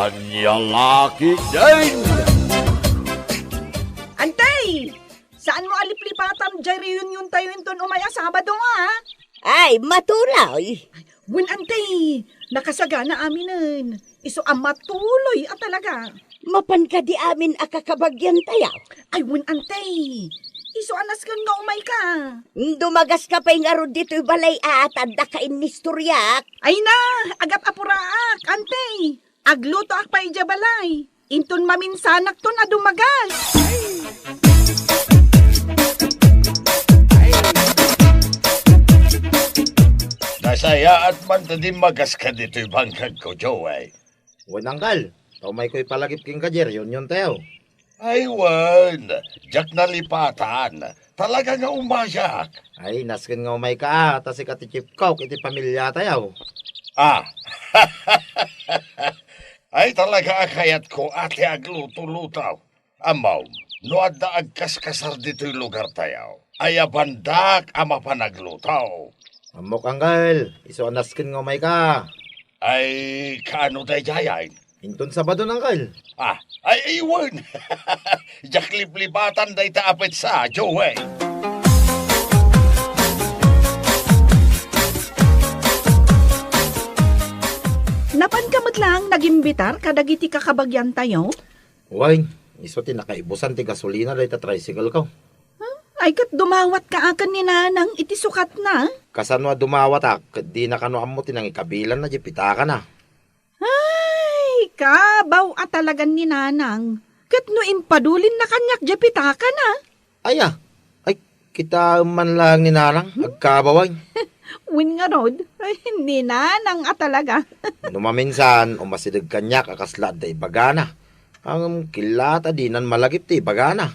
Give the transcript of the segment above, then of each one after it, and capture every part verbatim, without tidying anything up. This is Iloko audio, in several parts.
Ania la ketdin? Antay! Saanmo a liplipatan diay reuniontayo inton umay a Sabado, a? Ay, matuloy. Wen, antay, nakasagana aminen. Isu a matuloy a talaga. Mapan kadi amin a kakabagiantayo? Ay, wen, antay. Isu a nasken nga umayka. Dumagaska pay ngarud ditoy balay a ta addaka innistoriak. Ay na, agat-apuraak, antay. Aglutoak pay idiay balay. Inton maminsanakton a dumagas. Nasayaat man ta dimmagaska ditoy bangkagko, Joey. Wen, Angkel, ta umayko ipalagip kenka diay reuniontayo. Ay, wen, diak nalipatan. Talaga nga umayak. Ay, nasken nga umayka, a, ta sika ti chief cook iti pamiliatayo. Ah. Ay, talaga a kayatko a ti agluto-luto. Ammom, no adda agkaskasar ditoy lugartayo, ayabandak a mapan agluto. Ammok, Angkel, isu a nasken nga umayka. Ay, kaano daydiay? Inton Sabado, Angkel. Ah, ay, ay, wen. Diak liplipatan dayta a petsa, Joey. Napanka met laeng nagimbitar kadagiti kakabagiantayo? Wen, isu ti nakaibusan ti gasolina dayta tricycle ko. Huh? Ay, ket dumawatka a ken ni Nanang iti sukatna? Kasano a dumawatak, ket dina kano ammo ti nangikabilanna diay pitakana. Ay, kabaw a talagan ni Nanang. Ket no impadulinna kaniak diay pitakana? Aya, ay, kitaem man laeng ni Nanang, hmm? Agkabaw, ay. Wen ngarud, ay, ni Nanang a talaga. No maminsan, umasideg kaniak a kasla adda ibagana. Ngem killa ta dinan malagip ti ibagana.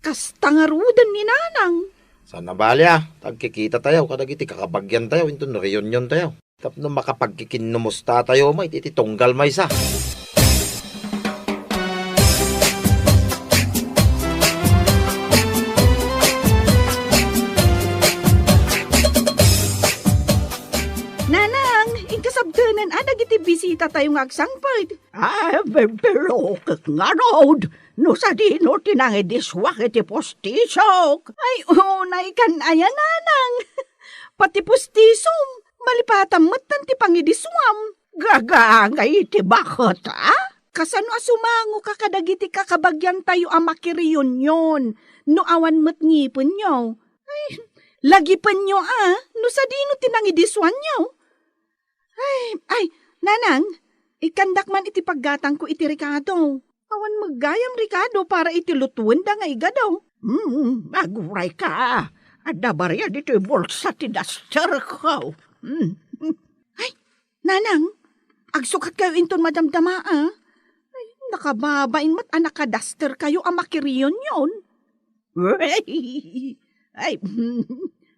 Kasta ngaruden ni Nanang. Saan a bali, a, ta agkikitatayo kadagiti kakabagiantayo inton reuniontayo. Tapno makapagkikinnumustatayo met iti tunggal maysa. Nanang, inkasabtenen a dagiti bisitatayo nga agsangpet. Ah, be-, pero ket ngarud, no sadino ti nangidisuak iti postisok? Ay, unaykan aya, Nanang. Pati postisom, malipatam metten ti pangidisuam. Gagangay iti baket, a? Kasano a sumangoka kadagiti kakabagiantayo a makireunion no awan met ngipenyo? Ay, lagipenyo, a, no sadino ti nangidisuanyo? Ay, ay, Nanang, ikkandak man iti paggatangko iti rekado. Awan met gayam rekado para iti lutuenda nga igado. Hmm, agurayka. Adda bariya ditoy bulsa ti dasterko. Hmm. Ay, Nanang, agsukatkayo inton madamdama, a? Ay, nakababain met a nakadasterkayo a makireunion. Ay, ay,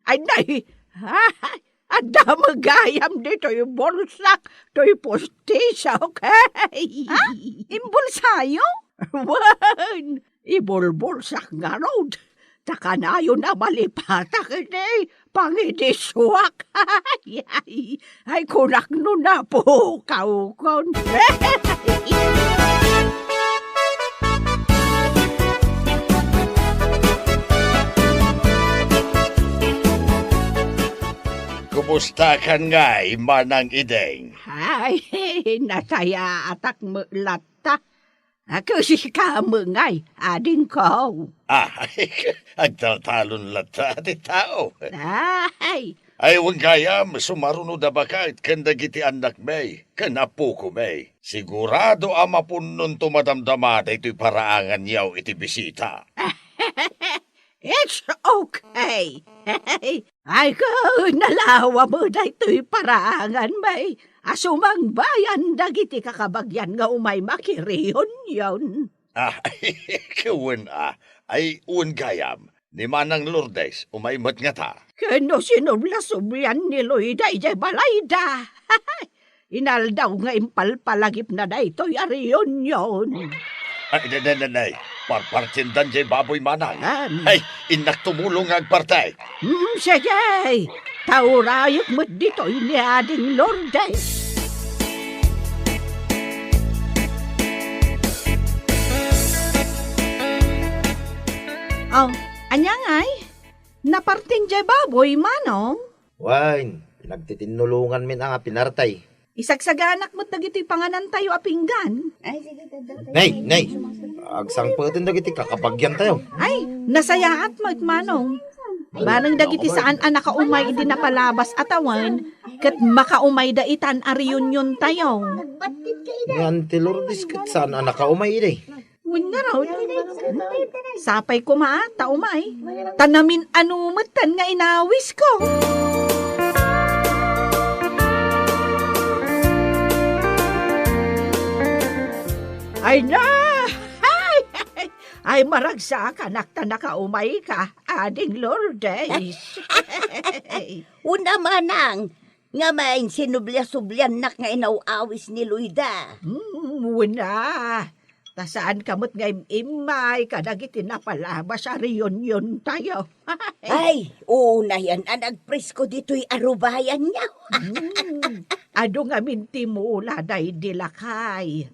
ay, nay, adda met gayam ditoy bulsak, toy postisok. Ha? Imbulsayo? Wen, ibulbulsak ngarud. Ta kanayon a malipatak iti pangidisuak. Ay, ay, ay, kunak no napukawkon. Kumustakan ngay, Manang Ideng? Ay, nasayaatak met latta. A, ket sika met ngay, adingko. Ah, agtaltalon latta ti tao. Ay. Ay, wen gayam, sumaruno da baket ken dagiti annakmi, ken appokomi. Sigurado a mapunnonto madamdama daytoy paraanganyo iti bisita. It's okay. Ay, ket nalawa met daytoy paraanganmi a sumangbayan dagiti kakabagian nga umay makireunion. Ah, wen a. Ay, wen gayam. Ni Manang Lourdes, umay met ngata. Ken no sinubla-sublian ni Loida idiay balayda. Inaldaw nga impalpalagipna daytoy a reunion. Ay, ne, ne, ne, ne. Parpartiendan diay baboy, Manang. Am. Ay, innak tumulong nga agparti. Mm, sige. Ta urayek met ditoy ni Ading Lourdes. Oh, ania ngay? Napartin jay baboy, Manong? Wen, nagtitinnulonganmin a nga pinartay. Isagsaganak met dagiti panganantayo a pinggan. Ay, sige, tadtad. Nay, nay, agsangpeten dagiti kakabagiantayo. Ay, nasayaat met, Manong. Ay, bareng dagiti saan a nakaumay idi napalabas a tawen, ket makaumayda itan a reuniontayo. Ni Auntie Lourdes ket saan a nakaumay idi. Wen ngarud. Sapay koma ta umay. Ta namin-ano metten nga inawisko. Ay na! Ay, ay, ay, maragsakanak ta nakaumayka, Ading Lourdes. Una, manang, nga main sinubliasubliannak nga inaw-awis ni Loida. Hmm, una. Ta saanka met nga im-immay kadagiti napalabas a reuniontayo. Ay, unayan a nagpresko ditoy a rubayanyo. Hmm, adu ngamin ti mula daydi lakay.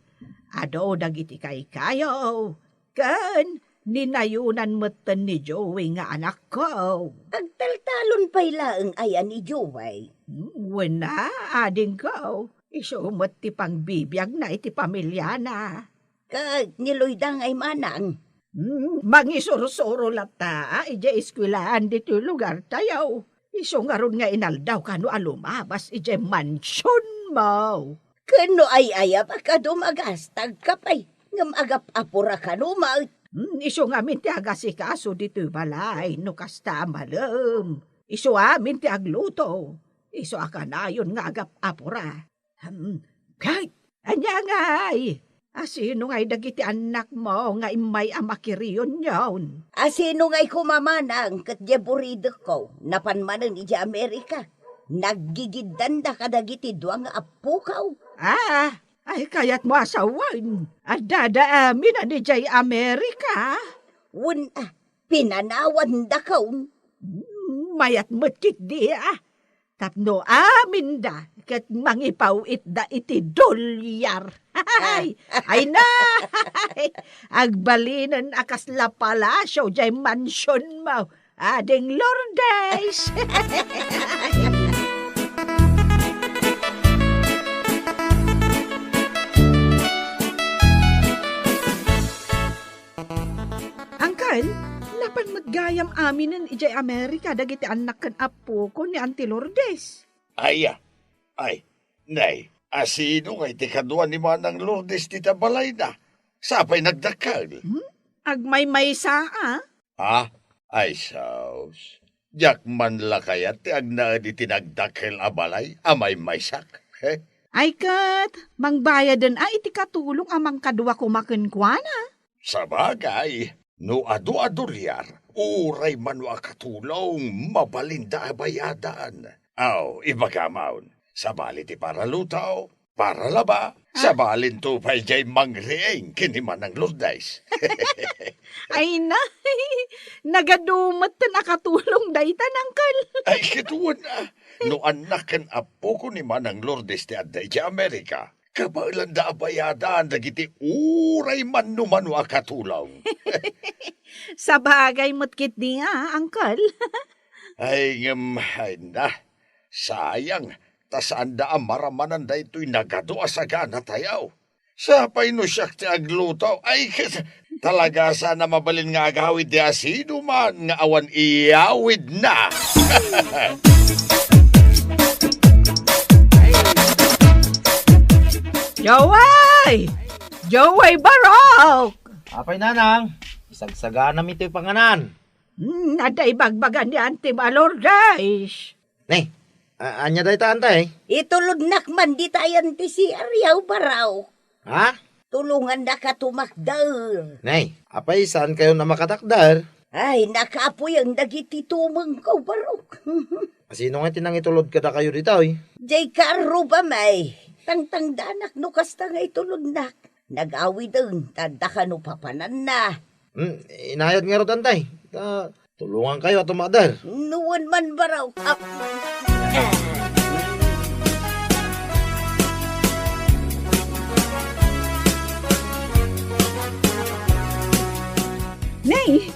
Adu dagiti kaykayo. Ken ninayonan metten ni Joey nga anakko. Agtaltalon pay laeng aya ni Joey? Hmm, wen a, adingko. Isu met ti pangbibiagna iti pamiliana. Ket ni Loida ngay manang? Hmm, mangisursuro latta idiay eskuelaan ditoy lugartayo. Isu ngarud nga inaldaw kano a lumabas idiay mansionmo. Ken no ay-ayab a kado, magastagka pay, ngem agap-apura kano met. Hmm, isu ngamin ti agasikaso ditoy balay no kasta a malem. Isu amin ti agluto. Isu a kanayon nga agap-apura. Hmm, kay, ania ngay? Asino ngay dagiti annakmo nga immay a makireunion? Asino ngay koma manang ket diay buridekko napan manen idiay Amerika? Naggigiddanda kadagiti dua nga appoko. Ah, ay, kayatmo a sawen, addada amin a didiay Amerika? Wen a, pinanawandakon. Hmm, mayat met ketdi a. Tapno aminda ket mangipaw-itda iti dolyar. Ay, ay na! Agbalinen a kasla palasio diay mansionmo, Ading Lourdes! Angkel, napan met gayam aminen idiay Amerika dagiti annak ken appoko ni Auntie Lourdes? Aya, ay, nay, asino ngay ti kadua ni Manang Lourdes dita balayna? Sapay nagdakkel. Hmm? Agmaymaysa a? Ha? Ay, sus. Diak man la kayat ti agnaed iti nagdakkel a balay a maymaysak. He? Ay ket, mangbayaden a iti katulong a mangkadua koma kenkuana? Sabagay, no adu a dolyar, uray mano a katulong, mabalinda a bayadan. Aw, ibagamon, sabali ti paralutaw, paralaba, sabalinto pay diay mangriing ken ni Manang Lourdes. Ay na, nagadu metten a katulong dayta, Angkel. Ay, ket wen a, no annak ken appoko ni Manang Lourdes ti adda idiay Amerika, kabaelanda a bayadan dagiti uray mano-mano a katulong. Sabagay met ketdi a, Angkel. Ay, ngem, ay na, sayang, ta saanda a maramanan daytoy nagadu a saganatayo. Sapay no siak ti agluto, ay, ket, talaga saan a mabalin nga agawid ti asinoman nga awan iyawidna. Jaway! Jaway, Barok! Apay, Nanang, isagsaganam itoy panganan. Hmm, adda ibagbaga ni Auntie Lourdes. Ne, a-, ania dayta, Antay? Itulodnak man dita ayan ti C R yaw, Barok. Ha? Tulongannaka tumakder. Ne, apay, saankayon a makatakder? Ay, nakapuyen dagiti tumengko, Barok. Asino nga ti nangitulod kadakayo ditoy? Jay karro ba, may? Tangtangdanak no kasta nga itulodnak. Nagawiden, ta adda kano papananna. Hmm, inayat ngarud, Antay. Ta, tulongankayo a tumakder. Nuan man, Barok. Ap-, ah. Nay,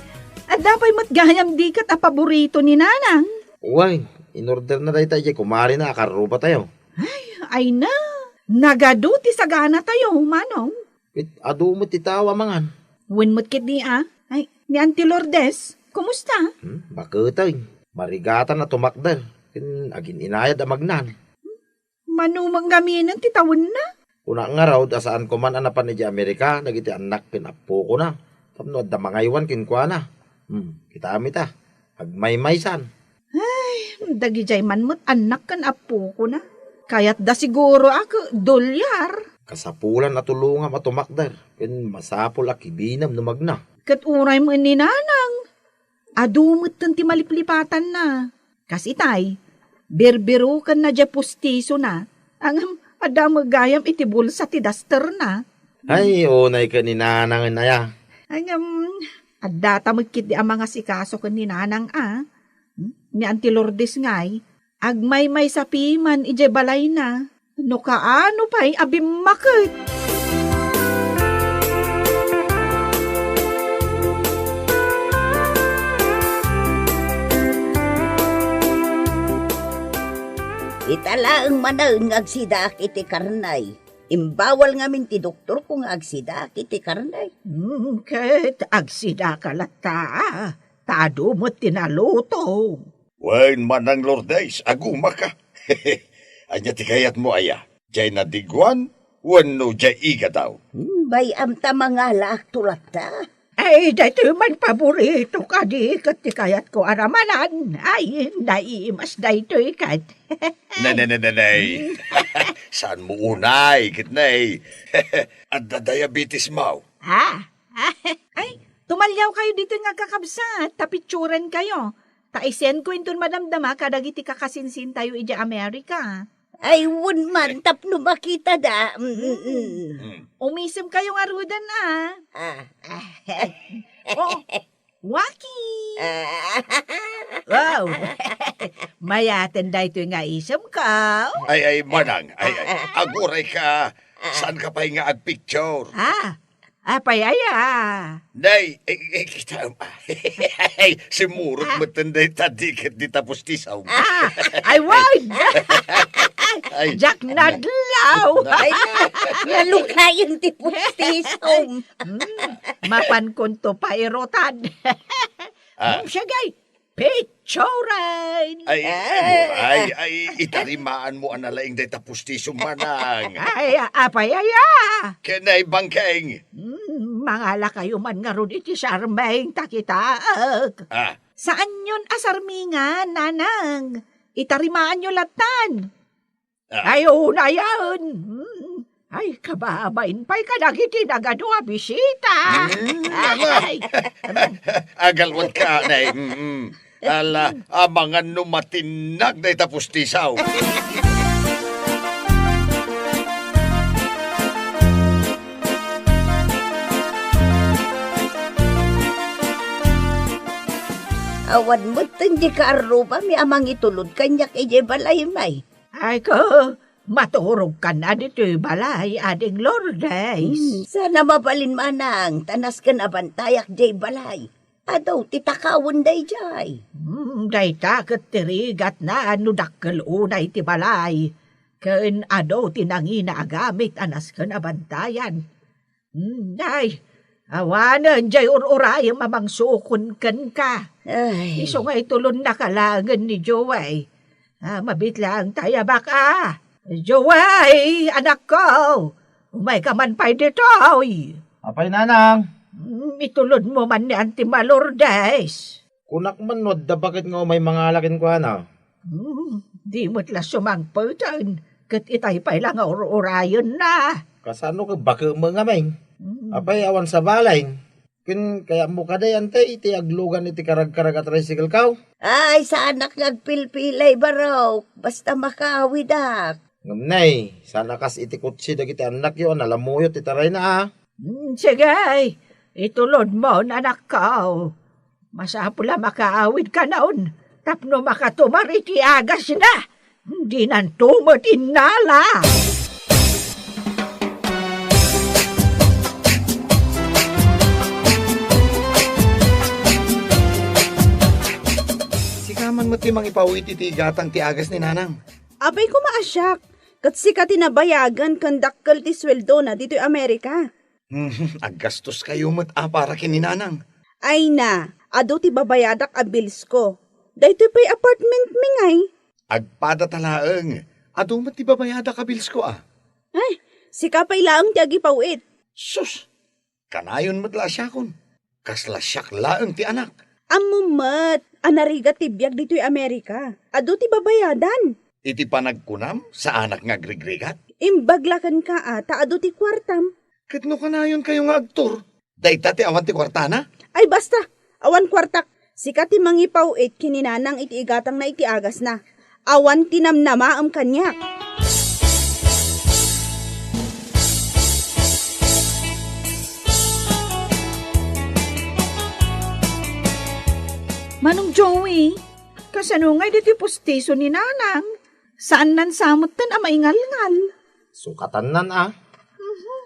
adda Apay met gayam di ket a paborito ni Nanang? Wen, inorderna dayta idiay kumarina a karrubatayo. Ay, ay na. Nagadu ti saganatayo, Manong. Ket adu met ti tao a mangan. Wen met ketdi a. Ay, ni Auntie Lourdes, kumusta? Hmm, baketeng. Marigatan a tumakder. Ken agin-inayad a magnan. Mano met ngaminen ti tawenna? Kuna ngarud a saanko man a napan idiay Amerika dagiti annak ken appokona tapno adda mangaywan kenkuana. Hmm, kitami ta, agmaymaysan. Ay, dagidiay man met annak ken appokona. Kayatda siguro a ke-, dolyar. Kasapulan a tulongam a tumakder, ken masapul a kibinem no magna. Ket uray met ni Nanang, adu metten ti maliplipatanna. Kas itay, birbirukenna diay pustisona, ngem adda met gayam iti bulsa ti dasterna. Ay, unay ken ni Nanangen aya. Ngem, addata met ketdi a mangasikaso ken ni Nanang a. Hmm? Ni Auntie Lourdes ngay, agmaymaysa piman idiay balayna. No kaano pay a bimmaket. Ita laeng manen nga agsidaak iti karnay. Imbawal ngamin ti doktorko nga agsidaak iti karnay. Hmm, ket agsidaka latta, a, ta adu met ti naluto. Wen, Manang Lourdes, agumaka. Ania ti kayatmo aya? Diay nadiguan wenno diay igadaw? Hmm, bay-am ta mangalaakto latta. Ay, daytoy man paborito kadi ket ti kayatko a ramanan. Ay, naimas daytoy ket. Ne, ne, ne, ne, ne. Saanmo unay, ket ne. Adda diabetes mo. Ah, ay, tumaliawkayo ditoy nga agkakabsat, ta picturenkayo. Ta isendko inton madamdama kadagiti kakasinsintayo idiay Amerika. Ay, wen man, tapno makitada. Mm, mm, mm. Mm. Umisemkayo ngaruden, a. Ah. Oh, Waki! Ah. Wow! Mayaten daytoy nga isemko. Ay, ay, Manang, ay, ay, agurayka, saanka pay nga agpicture? Ah, apay aya? Nay, eh, eh, kita, ay, simurot metten dayta di ket dita pustisom. Ah, ay, wen! Ay. Diak nadlaw! Ay, nalukayen ti pustisom. Hmm, mapankonto pairutan. Ah. Hmm, sige, picturen. Ay, Ah. ay, ay, itarimaanmo a nalaing dayta pustisom, Manang. Ay, apay aya? Ken ay bangkeng. Hmm, mangalakayo man ngarud iti sarmeng ta kitaek. Ah. Saanyon a sarmingan, Nanang. Itarimaanyo lattan. Ah. Ay, unayen. Hmm. Ay, kababain pay kadagiti nagadu a bisita. Hmm, ala. Ay. Agalwat ka, nay. Mm-mm. Ala, amangan no matinnag dayta pustisaw. Awan metten di kaarrubami a mangitulod kaniak idiay balay, may. Ay ko, maturogkan a ditoy balay, Ading Lourdes. Hmm, saan a mabalin, Manang, ta nasken a bantayak diay balay. Adu ti takawen daydiay. Hmm, dayta ket ti rigatna no dakkel unay ti balay. Ken adu ti nangina a gamit a nasken a bantayan. Hmm, ay, awanen diay ur-urayem a mangsukon kenka. Ay. Isu nga itulonnaka laengen ni Joey. Ah, mabiit laeng ta ayabak a. Joey, anakko, umayka man pay ditoy. Apay, Nanang? Hmm, itulodmo man ni Auntie Lourdes. Kunak man no adda baket nga umay mangala kenkuana. Hmm, di met la sumangpeten, ket itay pay la nga ur-urayenna. Kasano ket bakem nga, Meng? Hmm. Apay, awan sabalen? Ken kayatmo kadi, Auntie, ti aglugan iti karagkarag a tricycle-ko? Ay, saanak nga agpilpilay, barok. Basta makaawidak. Ngem, Nay, saan a kas iti kotse dagiti annakyo a nalamuyo ti tarayna, a? Hmm, sige, itulodmo, anakko. Masapul a makaawidkanon tapno makatumar iti agasna. Dinanto met innala. Ti mangipaw-it iti igatang ti agas ni Nanang. Apay koma a siak, ket sika ti nabayagan ken dakkel ti sueldona ditoy Amerika. Aggastos kayo met a para ken ni Nanang. Ay na, adu ti babayadak a bills ko. Daytoy pay apartment mi ngay. Agpada ta laeng, adu met ti babayadak a bills ko a. Ay, sika pay laeng ti agipaw-it. Sus, kanayon met la a siakon. Kasla siak laeng ti anak. Ammom met a narigat ti biag ditoy Amerika. Adu ti babayadan. Iti panagkunam, saanak nga agrigrigat? Imbag la kenka a ta adu ti kuartam. Ket no kanayon kayo nga agtur, dayta ti awan ti kuartana? Ay basta, awan kuartak. Sika ti mangipaw-it ken ni Nanang iti igatangna iti agasna. Awan ti namnamaem kaniak. Manong Joey, kasano ngay ditoy pustiso ni Nanang? Saannan sa metten a maingalngal. Sukatannan a. Mhm.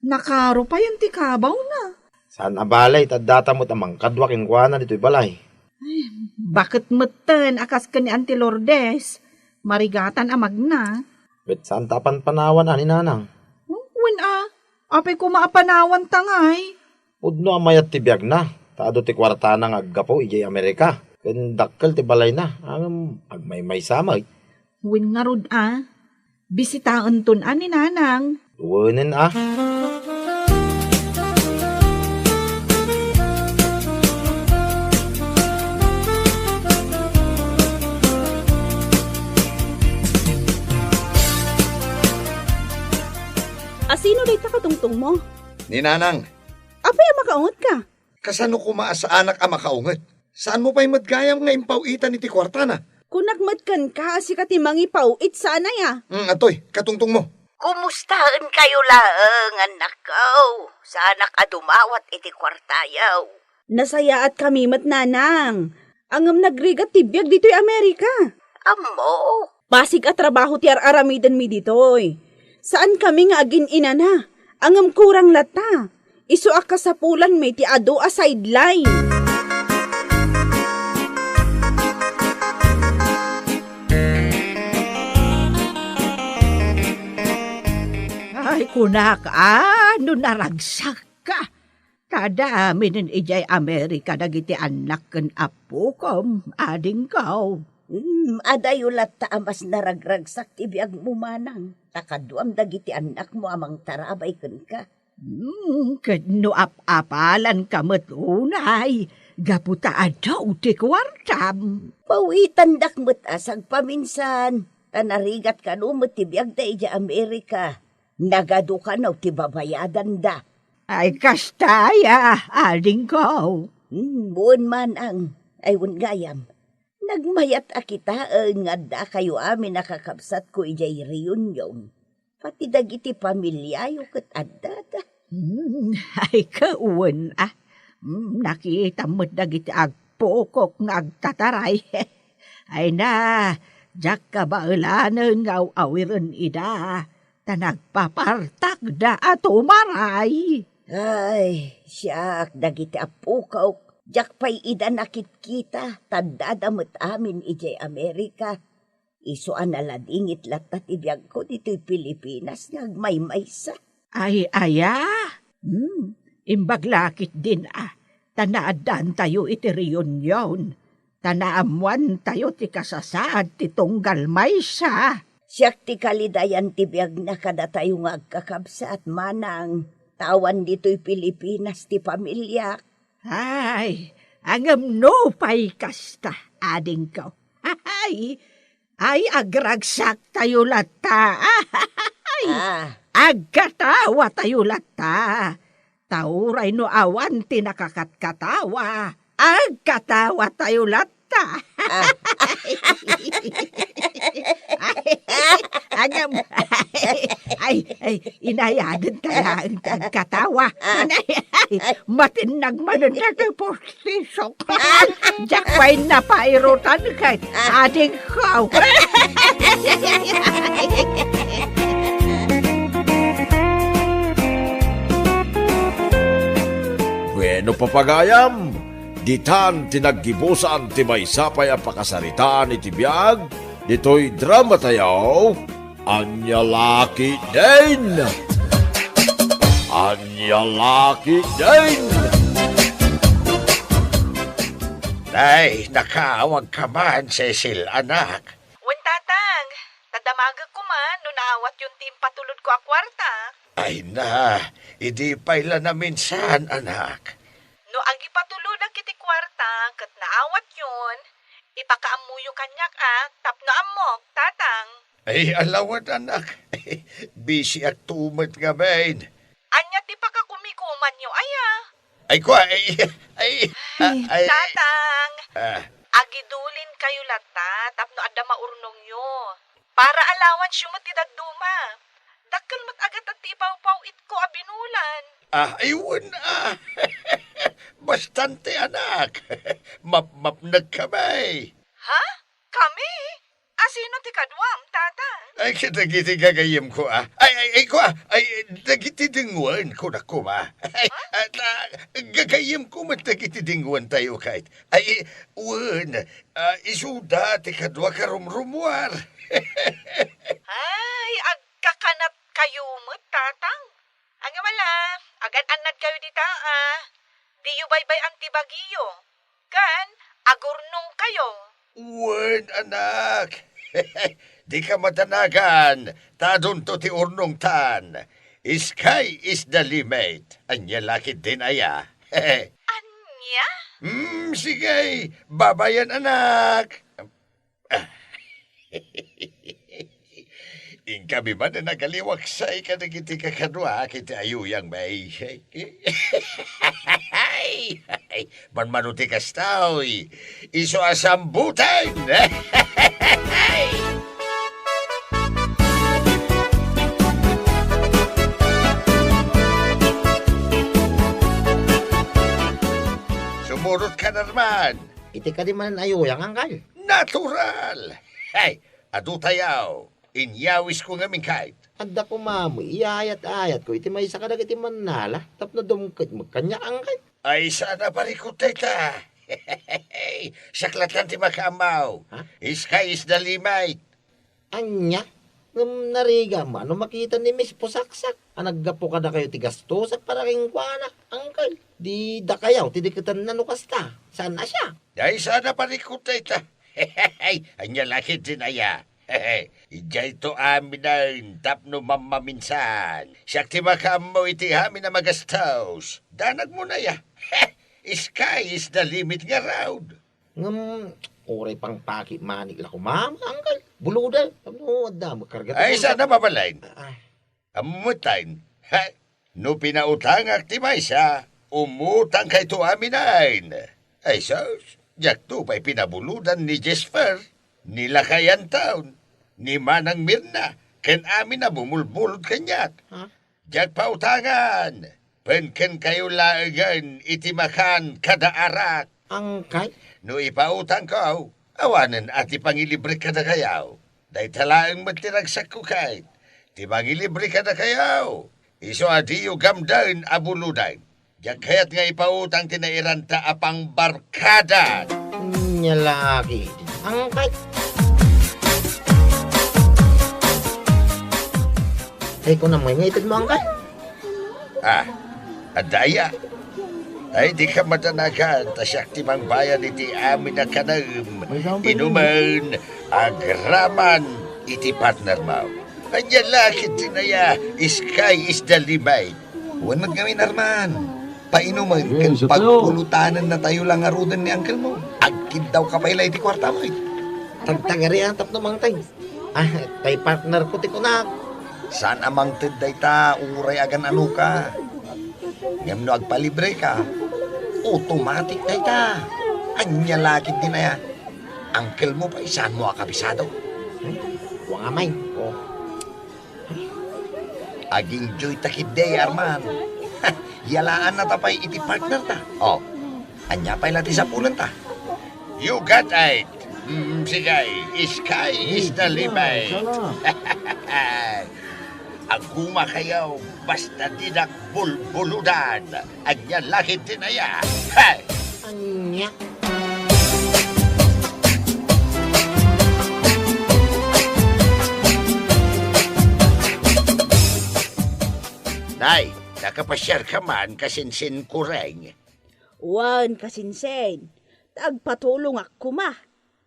Nakaro payen ti kabawna. Saan a balay, ta addata met a mangkadua kenkuana ditoy balay. Ay, baket metten a kas ken ni Auntie Lourdes, marigatan a magna. Ket saan ta a panpanawan a ni Nanang? Wen a, apay koma a panawanta ngay? Pudno a mayat ti biagna, ta adu ti kuartana nga aggapu idiay Amerika, ken dakkel ti balayna, ngem agmaymaysa met. Wen ngarud a, bisitaenton a ni Nanang. Wenen a. Asino dayta katungtongmo? Ni Nanang. Apay a makaungetka? Kasano koma a saanak a makaunget? Saanmo pay met gayam nga impaw-itan iti kuartana? Kunak met kenka a sika ti mangipaw-it saan aya? Mm, atoy, katungtongmo. Kumustaenkayo laeng, annakko? Saanak a dumawat iti kuartayo. Nasayaatkami met, Nanang. Ngem nagrigat ti biag ditoy Amerika. Ammo. Basig a trabaho ti ar-aramidenmi ditoy. Saankami nga agin-inana, ngem kurang latta. Isu a kasapulanmi ti adu a sideline. Ay, kunak a, no naragsakka. Ta adda aminen idiay Amerika dagiti annak ken appokom, adingko. Hmm, adayo latta a mas naragragsak ti biagmo, manang, ta kaduam dagiti annakmo a mangtarabay kenka. Hmm, ket no ap-apalanka met unay, gapu ta adu ti kuartam. Pawitandak met a sagpaminsan, ta narigat kano met ti biagda idiay Amerika. Nagadu kano ti babayadanda. Ay, kasta aya, adingko. Hmm, wen manang. Ay, wen gayam. Nagmayat a kitaen nga addakayo amin a kakabsatko idiay reunion. Pati dagiti pamiliayo ket addada. Hmm, ay, kawen, ah. Hmm, nakitam met dagiti agpukok nga agtataray. Ay na, diak kabaelanen nga aw-awiren ida, ta nagpapartakda a tumaray. Ay, siak, dagiti apukok, diak pay ida nakitkita, ta addada met amin idiay Amerika. Isu a naladingit latta ti biagko ditoy Pilipinas nga agmaymaysa. Ay, aya? Hmm, imbag la ketdin a, ta naaddaantayo iti reunion, ta naammoantayo ti kasasaad ti tunggal maysa. Siak ti kalidayan ti biagna kadatayo nga agkakabsat, manang, ta awan ditoy Pilipinas ti pamiliak. Ay, ngem no pay kasta, adingko. Ay, ay, agragsaktayo latta. Ay, ah, agkatawatayo latta. Ta uray no awan ti nakakatkatawa, agkatawatayo latta. Ah. Ay, agam-, ay, ay, inayaden ta laeng ti agkatawa. Ay, matinnag manen dagiti pustisok. Diak pay napairutan ket adingko. Bueno, papagayam, Ditan ti naggibusan ti maysa pay a pakasaritaan iti biag ditoy dramatayo, Ania La Ketdin! Ania La Ketdin! Nay, nakaawagka man, Cecil, anak. Wen, Tatang, nadamagek koma no naawatyon ti impatulodko a kuarta. Ay na, idi pay la naminsan, anak. No agipatulodak iti kuarta ket naawatyon, ipakaammoyo kaniak a tapno ammok, Tatang. Ay, alawan, anak. Bisiak to met ngamin. Ania ti pakakumikumanyo aya? Ay, kua, ay, ay, ay, Tatang, ah, agidulinkayo latta tapno adda maurnongyo. Para allowance-yo met ti dadduma. Dakkel met a gatad ti ipawpaw-itko a binulan. Ah, ay, wen, ah. Bastante, anak. Mapmapnekka, bay. Ha? Kami? A sino ti kaduam, Tatang? Ay, kadagiti gagayyemko, ah. Ay, ay, ay, kua, ay, dagiti denguen, kunak koma. Ay, ah, ta-, gagayyemko met dagiti denguentayo, kayat. Ay, wen, ah, isuda ti kadua karumrumuar. Ay, agkakanatkayo met, Tatang. Ania la, agan-annadkayo dita, a. Diyo baybay-an ti bagiyo. Ken, agurnongkayo. Wen, anak. Dika madanagan, ta adunto ti urnongtan. Sky is the limit. Ania la ketdin aya. Ania? Hmm, sige. Babayen, anak. Inkami man a nagaliwaksay kadagiti kakaduak iti ayuyang, bay. Manmano ti kastoy, isu a sambutan! Sumurot ka, Norman! Iti kadi manen ayuyang, angkal? Natural! Hey, adu tayaw! Inyawisko ngamin, kayat. Adda koma met iyayat-ayatko iti maysa kadagiti mannala tapno dumket met kaniak, angkal. Ay, saan a parikut dayta. Siak latta ti makaammo. Ha? Sky is the limit. Ania? Ngem narigat met no makita ni Miss Pusaksak a naggapu kadakayo ti gastosak para kenkuana, angkal. Di dakayo ti diketenna no kasta. Saan a siak? Ay, saan a parikut dayta. Ania la ketdin aya. Idiayto aminen tapno mammaminsan. Siak ti makaammo iti amin a magastos. Danagmon aya. Sky is the limit ngarud. Ngem, uray pangpakit manik la koma, angkal. Buluda. Tapno adda met karga ti bulsa. Ay, saan a babalin? Ah, ah. Ammo met tayo. Ha? No pinautangak ti maysa, umutangkayto aminen. Ay sus, diakto pay pinabuludan ni Jesper, ni Lakay Anton, ni Manang Mirna, ken amin a bumulbulod kaniak. Ha? Diak pautangan, ken kenkayo laengen iti makan kada arak. Angkal? No ipautangko, awanen a ti pangilibrek kadakayo. Dayta laeng met ti ragsakko, kayat. Ti mangilibre kadakayo, isu a diyo gamden a buludan. Diak kayat nga ipautang ti nairanta a pangbarkada. Ania la ketdin, angkal. Ay, kunam nga itedmo, angkal. Ah, adda aya? Ay, dika madanagan, ta siak ti mangbayad iti amin a kanaem, inumen, agraman iti partnermo. Ania la ketdin aya, sky is the limit. Wen met ngamin, Arman. Painumen ken pagpulutanennatayo la ngaruden ni unclemo. Agkiddawka pay la iti kuartamo, eh. Tagtagarian tapno mangted. Ah, tay partnerko ti kunak. Saan a mangted dayta uray agan-anoka. Ngem no agpalibreka, automatic dayta. Ania la ketdin aya? Unclemo pay, saanmo a kabisado? Hmm? Kua nga, May. Oh. Ag-enjoy ta ketdi, Arman. Yalaannata pay iti partnerta. Oh. Ania pay la ti sapulenta? You got it. Mm, sige, sky is the limit. Agumakayo, basta didak bulbuludan. Ania la ketdin aya? Hey! Nya. Nay, nakapasiarka man, Kasinsin Kureng? Wen, Kasinsin. Ta agpatulongak koma.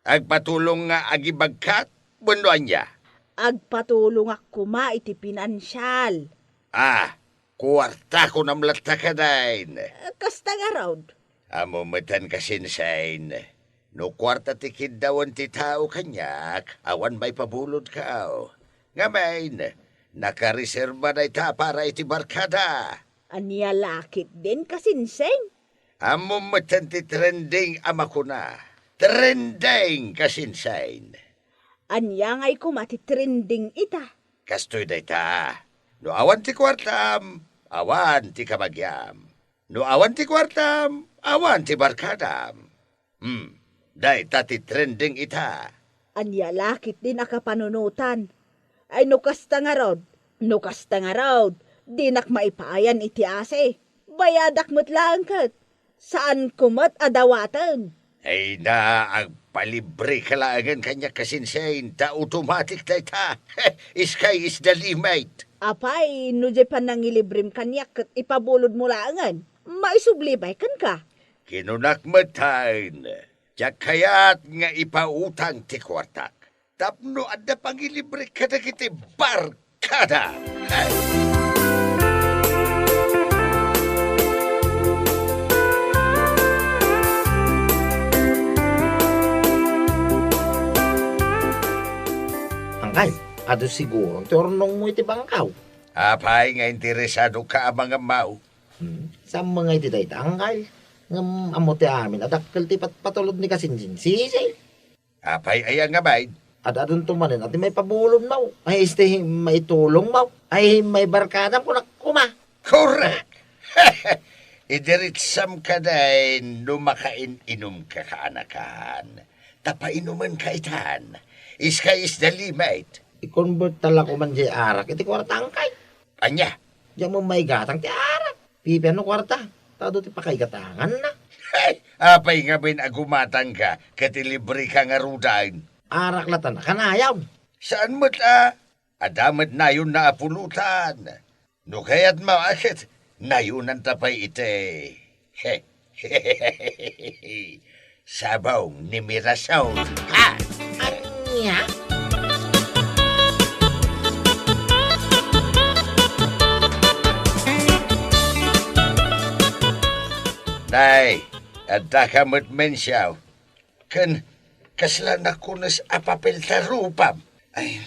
Agpatulong nga agibagkat? Wenno ania? Agpatulongak koma iti pinansial. Ah, kuarta kunam latta kadayn. Kasta ngarud. Ammom metten, Kasinsin, no kuarta ti kiddawen ti tao kaniak, awan maipabulodko. Ngamin, nakareserba dayta para iti barkada. Ania la ketdin, Kasinsin? Ammom metten ti trending a makuna. Trending, Kasinsin. Ania ngay koma ti trending ita? Kastoy dayta. No awan ti kuartam, awan ti kabagiam. No awan ti kuartam, awan ti barkadam. Hmm, dayta ti trending ita. Ania la ketdin a kapanunotan? Ay, no kasta ngarud, no kasta ngarud, dinak maipaayan iti asi. Bayadak met laeng ket. Saanko met a dawaten. Ay na, agpalibreka laengen kaniak, Kasinsin, ta automatic dayta. Sky is the limit. Apay, no diay panangilibrem kaniak ket ipabulodmo laengen, maisubli pay kenka. Kinunak metten, diak kayat nga ipautang ti kuartak tapno adda pangilibrek kadagiti barkada. Angkay, adu siguro ti urnongmo iti bangkaw. Apay nga interesadoka a mangammaw? Hmm, saan met ngay ti dayta, angkay? Ngem ammo ti amin a dakkel ti patpatulod ni Kasinsin Sisi. Apay aya ngamin? Ad-adunto manen a ti maipabulodmo. Ay, isti maitulongmo. Ay, maibarkadam kunak koma. Correct! Idiritsam kadayn no makain-inumka kaanakan. Ta painumenka itan. Sky is the limit. I-convert ta la koman diay arak iti kuarta, angkay. Ania? Diak met maigatang ti arak. Pipiano kuarta? Ta adu ti pakaigatanganna. Hey! Apay ngamin a gumatangka ket ilibreka ngaruden? Arak latta a kanayon. Saan met a? Adda met nayonna a pulutan. No kayatmo a ket, nayonanta pay iti sabong ni Mirasol. Ha? Ania? Nay, addaka met mensiaw. Ken kasla nakunes a papel ta rupam. Ay,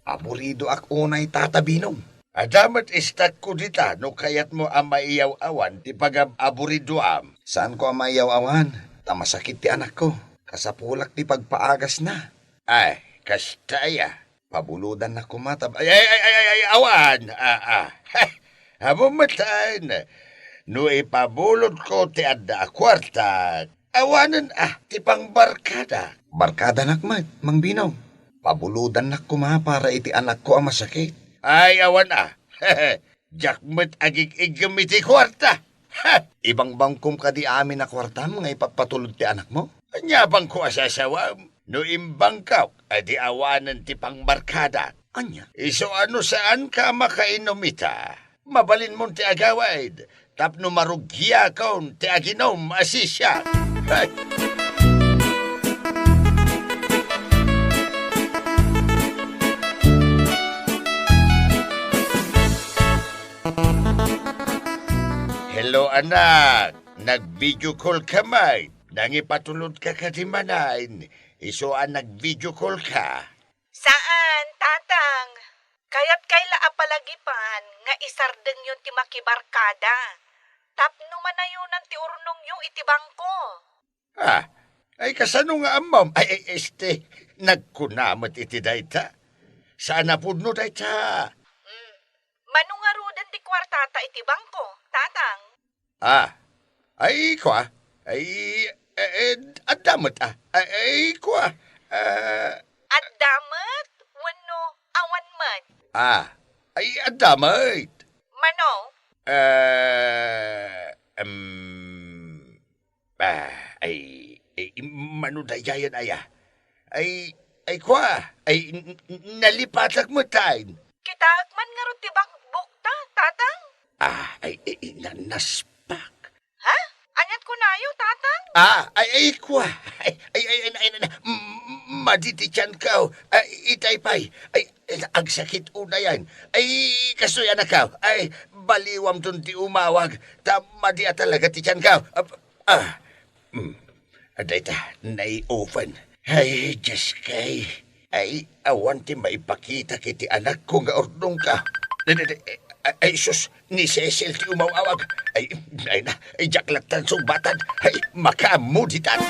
aburidoak unay, Tata Binong. Adda met istakko dita no kayatmo a maiyaw-awan ti pagab-aburidoam. Saanko a maiyaw-awan, ta masakit ti anakko. Kasapulak ti pagpaagasna. Ay, kasta aya. Pabulodannak koma ta, ay, ay, ay, ay, ay, awan. Ah, ah. Heh, ammom metten. No ipabulodko ti adda a kuarta, awanen a ti pangbarkada. Barkadanak met, Mang Binong. Pabulodannak koma para iti anakko a masakit. Ay, awan a. Diak met agig-iggem iti kuarta. Ha! Ibangbangkom kadi amin a kuartam nga ipagpatulod ti anakmo? Ania bangko a sasawam? No imbangkok, adi awanen ti pangbarkadak. Ania? Isu a no saanka a makainom ita, mabalinmon ti agawid tapno marugiakon ti aginom a sisiak. Hay! Hello, anak. Nag-video call ka met. Nangipatulodka kadi manen? Isu a nag-video call ka. Saan, Tatang. Kayatko la a palagipan nga isardengyon ti makibarkada. Tapno manayonan ti urnongyo iti bangko. Ah, ay kasano nga ammom? Ay, ay, este, nagkuna met iti dayta. Saan a pudno dayta? Mm. Mano ngaruden ti kuartata iti bangko, Tatang? Ah, ay, kua. Ay, eh, eh, adda met, ah. Ay, ay, kua. Ah, adda met wenno awan met? Ah, ay, adda met. Mano? Eh, em, Ah, ay, ay, mano daydiayen aya? Ay, ay, kua, ay, n-, n-, nalipatag met tayen. Kitaek man ngarud ti bakbukta, Tatang. Ah, ay, ay, ay, na-, naspak. Ha? Aniat kunayo, Tatang? Ah, ay, ay, kua. Ay, ay, ay, ay, ay, ay, m-, m-, madi ti tianko. Ay, itay pay. Ay, ay, agsakit unayen. Ay, kastoy, anakko. Ay, baliwamton ti umawag. Ta madi a talaga ti tianko. Ah, ah. Mm. Adda ita, nai-open. Ay, Diyos kay. Ay, awan ti maipakita iti anakko nga urnongka. Ay, ay, ay, ay, ay, sus, ni Cecil ti umaw-awag. Ay, ay na, ay, diak latta sungbatan. Ay, makaammo ditan.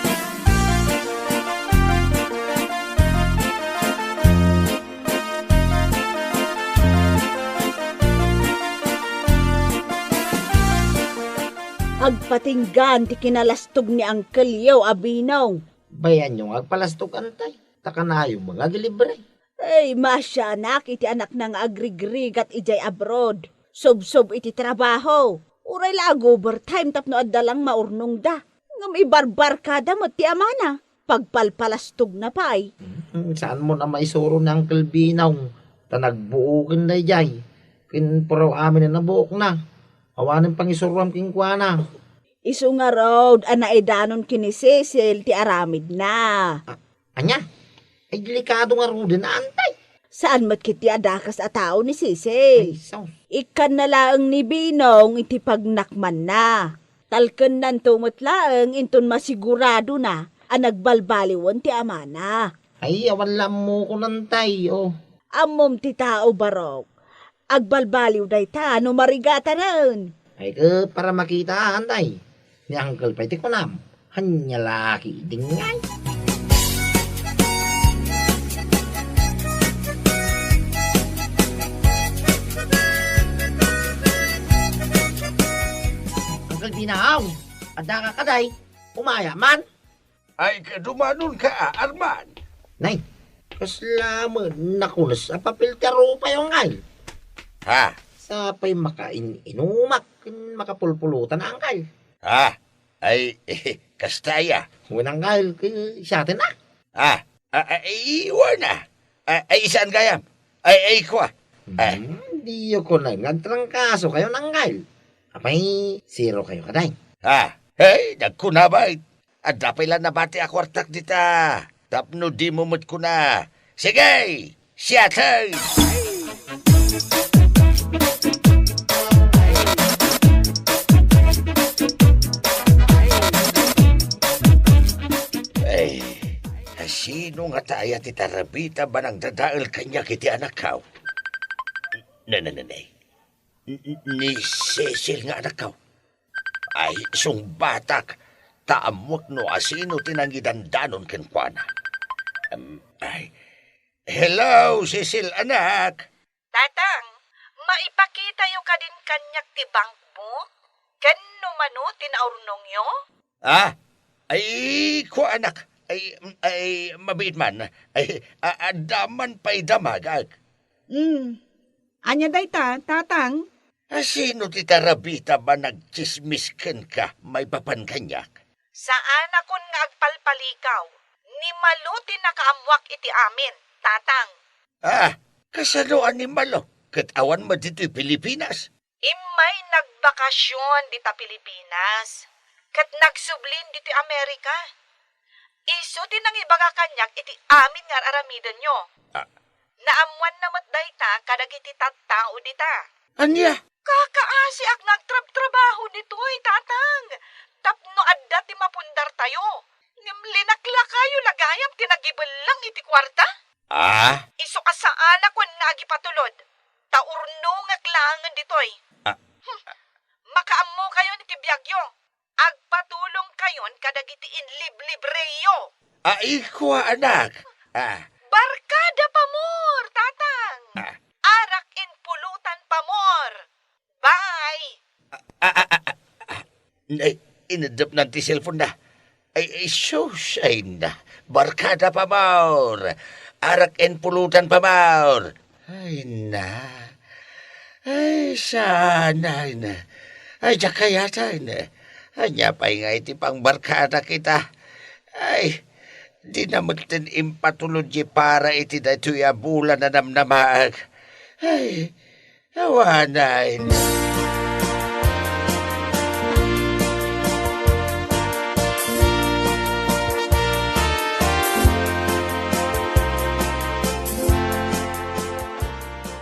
Agpatinggaan ti kinalastog ni Uncle Yo a Binong. Bayanyo nga agpalastog, Antay. Ta kanayon nga agilibre. Ay, maasianak iti anakna nga agrigrigat idiay abroad. Subsob iti trabaho. Uray la ag-overtime tapno adda lang maurnongda. Ngem ibarbarkada met ti amana. Pagpalpalastogna pay. Hmm, saanmon a maisuro ni Uncle Binong. Ta nagbuoken daydiay. Ken puraw amin a nabuokna. Awanen pangisuroam kenkuana. Isu ngarud a naidanon ken ni Cecil ti aramidna. A-, ania? Ay, delikado ngaruden, Antay. Saan met ketdi a dakes a tao ni Cecil. Ay, sus. Ikkanna laeng ni Binong iti pagnakmanna. Talkennanto met laeng inton masiguradona a nagbalbaliwen ti amana. Ay, awan la ammokon, Antay, o. Ammom ti tao, Barok. Agbalbaliw dayta no marigatanen. Ay, ket para makita, Antay. Ni Uncle pay ti kunam. Ania la ketdin ngay? Uncle Binong, adda ka kadi? Umaya man? Ay, kadumanonka, Arman. Nay, kasla met nakules a papel ti arupayo, Uncle. Ha? Sa pay makain-inumak ken makapulpulutan, Uncle. Ha? Ay, kasta aya? Wen, Uncle, ket siaten a. Ah, ah, ah, iwan a. Ah, ay, saan gayam? Ay, ay, kua. Ah. Hmm, diyo kunen nga agtrangkaso kayo, Uncle. Apay, zero kayo kadi? Ah, hey, nagkuna bay. Adda pay la nabati a kuartak dita. Tapno dimo met kuna. Sige! Siatay! Ay, sino ngata aya ti tarabita ba nangdadael kaniak iti anakko? Ne, ne, ne, ne. N-, n-, ni Cecil nga anakko. Ay, sungbatak, ta ammoak no asino ti nangidandanon kenkuana. Em, ay, hello, Cecil, anak! Tatang, maipakitayo kadin kaniak ti bankbook? Ken no mano ti naurnongyo? Ah, ay, kua, anak. Ay, ay, mabiit man. Ay, a-, adda man pay damagak. Hmm. Ania dayta, Tatang? A, sino ti tarabita ba nagtsismis kenka maipapan kaniak? Saanakon nga agpalpalikaw. Ni Malo ti nakaammoak iti amin, Tatang. Ah, kasano a ni Malo? Ket awan met ditoy Pilipinas? Immay nagbakasion dita Pilipinas, ket nagsublin ditoy Amerika. Isu ti nangibaga kaniak iti amin nga ar-aramidenyo. Ah. Naammoanna met dayta kadagiti tattao dita. Ania? Kakaasiak nga agtrabtrabaho ditoy, Tatang, tapno adda ti mapundartayo. Ngem linaklakayo la gayam ti nagibellang iti kuarta. Ah? Isu a saanakon nga agipatulod, ta urnongek laengen ditoy. Ah. Hmm. Makaammokayon iti biagyo. Agpatulongkayon kadagiti inliblibreyo. Ay, kua, anak. Ah. Barkada pamor, Tatang. Ah. Arak in pulutan pamor. Bye. Ah, ah, ah, ah, ah. Ay, inedepnan ti cellphone na. Ay, ay, sus, ay na. Barkada pamor. Arak in pulutan pamor. Ay na. Ay, sana, ay na. Ay, diak kayatan. Ania pay nga iti pangbarkadak ita? Ay, dina metten impatulod ti para iti daytoy a bulan a namnamaak. Ay, awanen.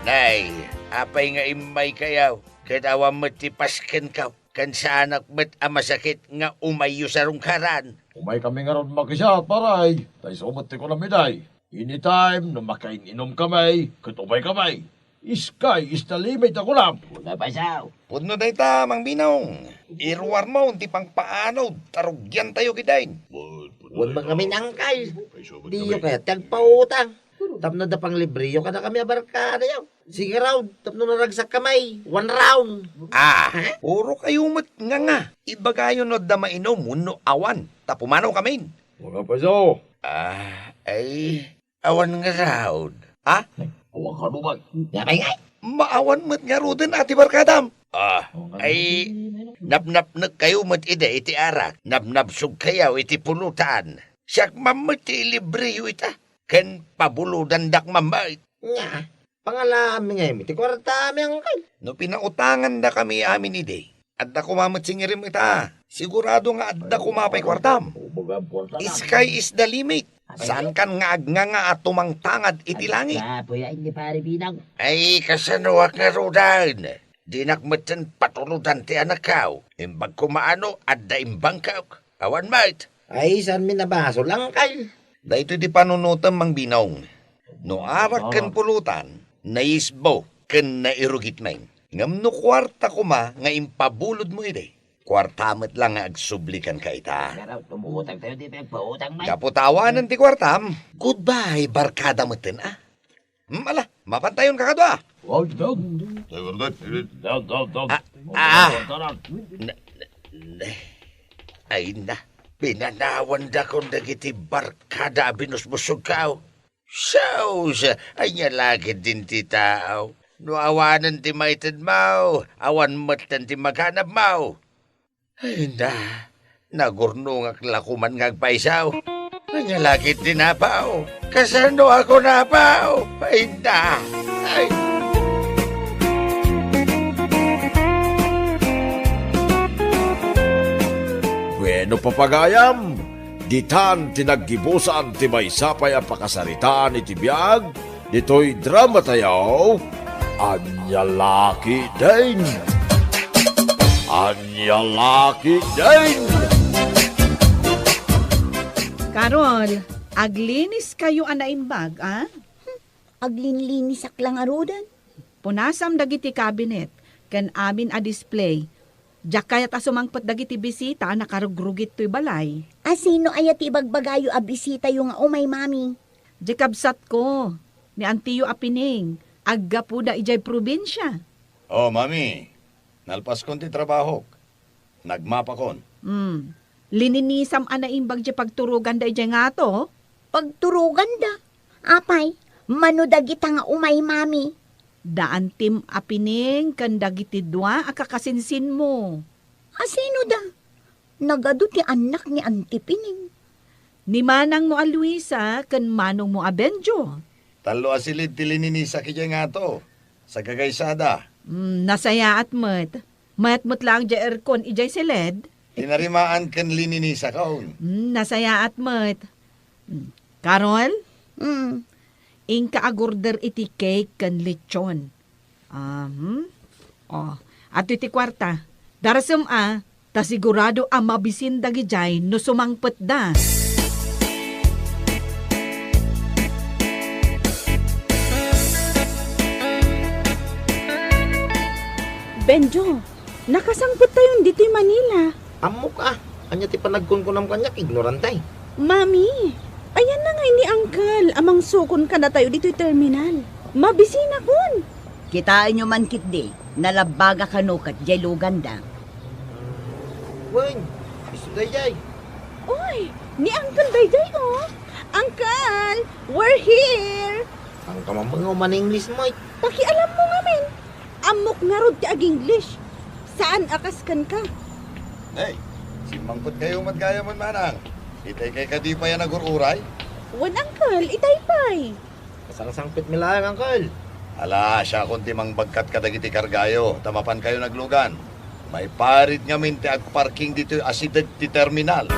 Nay, apay nga immaykayo? Ket awan met ti paskenkaw, ken saanak met a masakit nga umayyo sa rungkaran. Umaykami ngarud makisiat, pare. Ta isu met ti kunam idiay. Anytime no makain-inumkami, ket umaykami. Sky is the limit a kunam. Una pa siya. Pudno dayta, Mang Binong. Iruarmo ti pangpaanod, ta rugiantayo ketdin. Wen met ngamin, angkal. Diyo kayat ti agpautang. Tapno adda panglibriyo kadakami a barkadayo. Sige raw, tapno naragsakkami. One round. Ah, puro kayo met nga nga. Ibagayo no adda mainom wenno awan. Ta pumanawkamin. Wala pa so. Ah, ay, awan nga raw. Ha? Awan ka naman. Yabay nga. Maawan met ngaruden a ti barkadam. Ah, ay, napnapnek kayo met idi iti arak. Napnapsog kayo iti pulutan. Siak man met ti ilibriyo ita. Ken pabulodandak man met. Nga, pangalaami nga imi ti kuartami, angkal. No pinautangandakami amin idi, adda koma met singirim ita. Sigurado nga adda koma pay kuartam. Sky is the limit. Saankan nga agnganga a tumangtangad iti langit. Apo ya, hindi pare Binang. Ay, kasanoak ngaruden? Dinak metten patulodan ti anakkaw. Imbag koma no adda imbangkak. Awan met. Ay, saanmi a basol, angkal. Daytoy ti panunotem, Mang Binong. No arak ken pulutan, naisbo ken nairugitmi. Ngem no kuarta koma nga impabulodmo idi, kuarta met la nga agsubli kenka ita. Pero tumutang tayo, di pagpautang, may. Gapu ta awanen ti kuartam. Goodbye, barkada metten, a. Hmm, ala, mapantayon kakadua. Wow, down. Down, down, down. Ah, ah. Na, na, na. Ay na, pinanawandakon dagiti barkada a binusbusogkaw. Sus, ania la ketdin ti tao? No awanen ti maitedmo, awan metten ti maganabmo. Ay na, nagurnongak la koman nga agpayso. Ania la ketdin, apo? Kasanoak, apo? Ay na, ay. Bueno, papagayam, ditan ti naggibusan ti maysa pay a pakasaritaan iti biag ditoy dramatayo, Ania la ketdin? Ania la ketdin? Carol, aglinis kayo a naimbag, a? Aglinlinisak la ngaruden. Punasam dagiti cabinet ken amin a display. Diak kayat a sumangpet dagiti bisita a nakarugrugit toy balay. A sino aya ti ibagbagayo a bisitayo nga umay, Mami? Diay kabsatko, ni antiyo a Pining, aggapuda idiay probinsia. Oh, Mami, nalpaskon ti trabahok. Nagmapakon. Hmm. Lininisam a naimbag diay pagturoganda idiay ngato? Pagturoganda? Apay, mano dagita nga umay, Mami? Da antim a Pining ken dagiti dua a kakasinsinmo. A sino da? Nagadu ti annak ni Anti Pining. Ni manangmo a Luisa ken manongmo a Benjo. Tallo a silid ti lininisak idiay ngato. Sagagaysada. Hmm, nasayaat met. Mayat met laeng diay aircon idiay siled. Tinarimaan ken lininisakon. Hmm, nasayaat met. Hmm. Carol? Hmm. Inka agorder iti cake ken lechon. Ah, hmm? Oh, adtoy ti kuarta. Darasem a, ta sigurado a mabisin dagidiay no sumangpetda. Benjo, nakasangpettayon ditoy Manila. Ammok a, ania ti panagkunkunam kaniak, ignorante. Mami, ayanna ngay ni Uncle a mangsukon kadatayo ditoy terminal. Mabisinakon. Kitaenyo man ketdi, nalabbaga kano ket diay luganda. Wen, isu daydiay. Oy, ni Uncle daydiay, oh. Uncle, we're here. Saan ka mammangaw man English, Mike? Pakialammo ngamin. Ammok ngarud ti ag-English. Saan a kas kenka. Nay, Mangkot kayo met gayam, manang. Itay kay kadi pay a nagur-uray? Wen, Uncle, itay pay. Kasangsangpet mi laeng, Uncle. Ala, siakon ti mangbagkat kadagiti kargayo, ta mapan kayo naglugan. Maiparit ngamin ti agparking ditoy asideg ti terminal.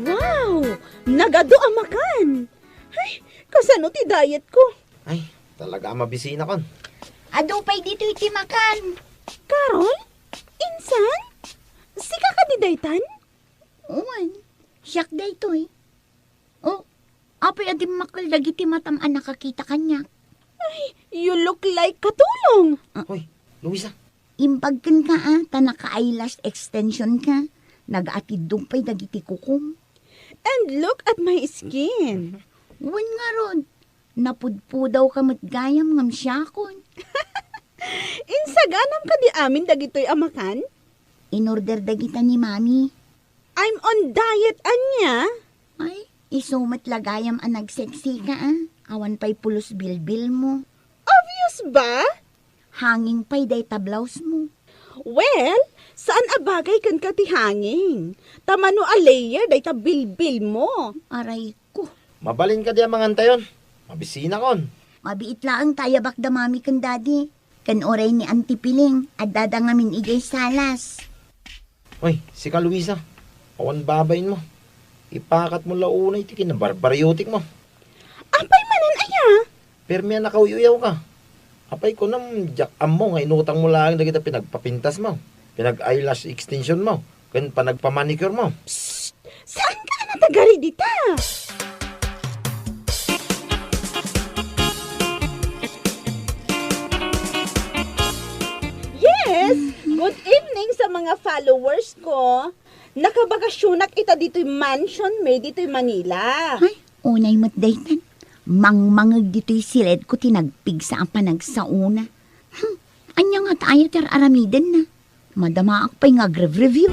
Wow! Nagadu a makan! Ay, kasano ti diet ko? Ay, talaga a mabisinakon. Adu pay ditoy ti makan. Carol? Insan? Sika kadi daytan? Wen, siak daytoy. Oh, apay a dimmakkel dagiti matam a nakakita kaniak? Ay, you look like Katulong. Hoy, Luisa. Imbag kenka a, ta naka-eyelash extension ka. Nagaatiddog pay dagiti kukom. And look at my skin. Wen ngarud, napudpudawka met gayam ngem siakon. Insaganam kadi amin dagitoy a makan? In-order dagita ni Mami. I'm on diet, ania? Ay, isu met la gayam a nagseksika a. Awan pay pulos bilbilmo. Obvious ba? Hanging pay dayta blousemo. Well, saan a bagay kenka ti hanging. Ta mano a layer dayta bilbilmo. Arayko. Mabalin kadi a mangantayon? Mabisinakon. Mabiit laeng ta ayabak da Mami ken Daddy. Ken uray ni Auntie Piling, addada ngamin idiay salas. Oy, sika, Luisa. Awan babainmo. Ipakatmo la unay ti kinabarbariotikmo. Apay manen aya? Permi a nakauyuyawka. Apay kunam, diak ammo nga inutangmo laeng dagita pinagpapintasmo, pinag-eyelash extensionmo, ken panagpamanicuremo. Psst! Saanka a natagari dita? Yes! Good evening sa mga followers ko. Nakabakasyonak ita ditoy mansion mi ditoy Manila. Ay, unay met daytan. Mangmangeg ditoy siledko ti nagpigsa a panagsaona. Hmm, ania ngata aya ti ar-aramidenna? Madamaak pay nga agrev-review.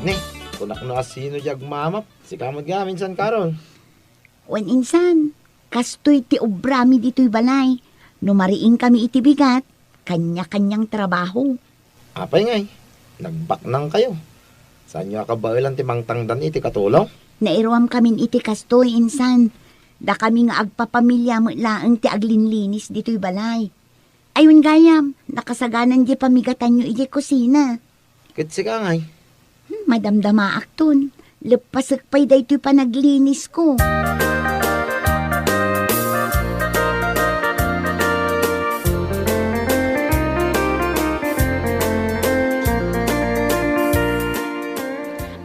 Ni, kunak no asino diay agmamap. Sika met ngamin, San Carol. Wen insan, kastoy ti obrami ditoy balay. No mariingkami iti bigat, kanya-kanyang trabaho. Apay ngay, nagbaknangkayo? Saanyo a kabaelan ti mangtangdan iti Katulong? Nairuamkamin iti kastoy, insan. Dakami nga agpapamilia met laeng ti aglinlinis ditoy balay. Ay, wen gayam, nakasaganan diay pamigatanyo idiay kusina. Ket sika ngay? Hmm, madamdamaakton. Leppasek pay daytoy panaglinisko.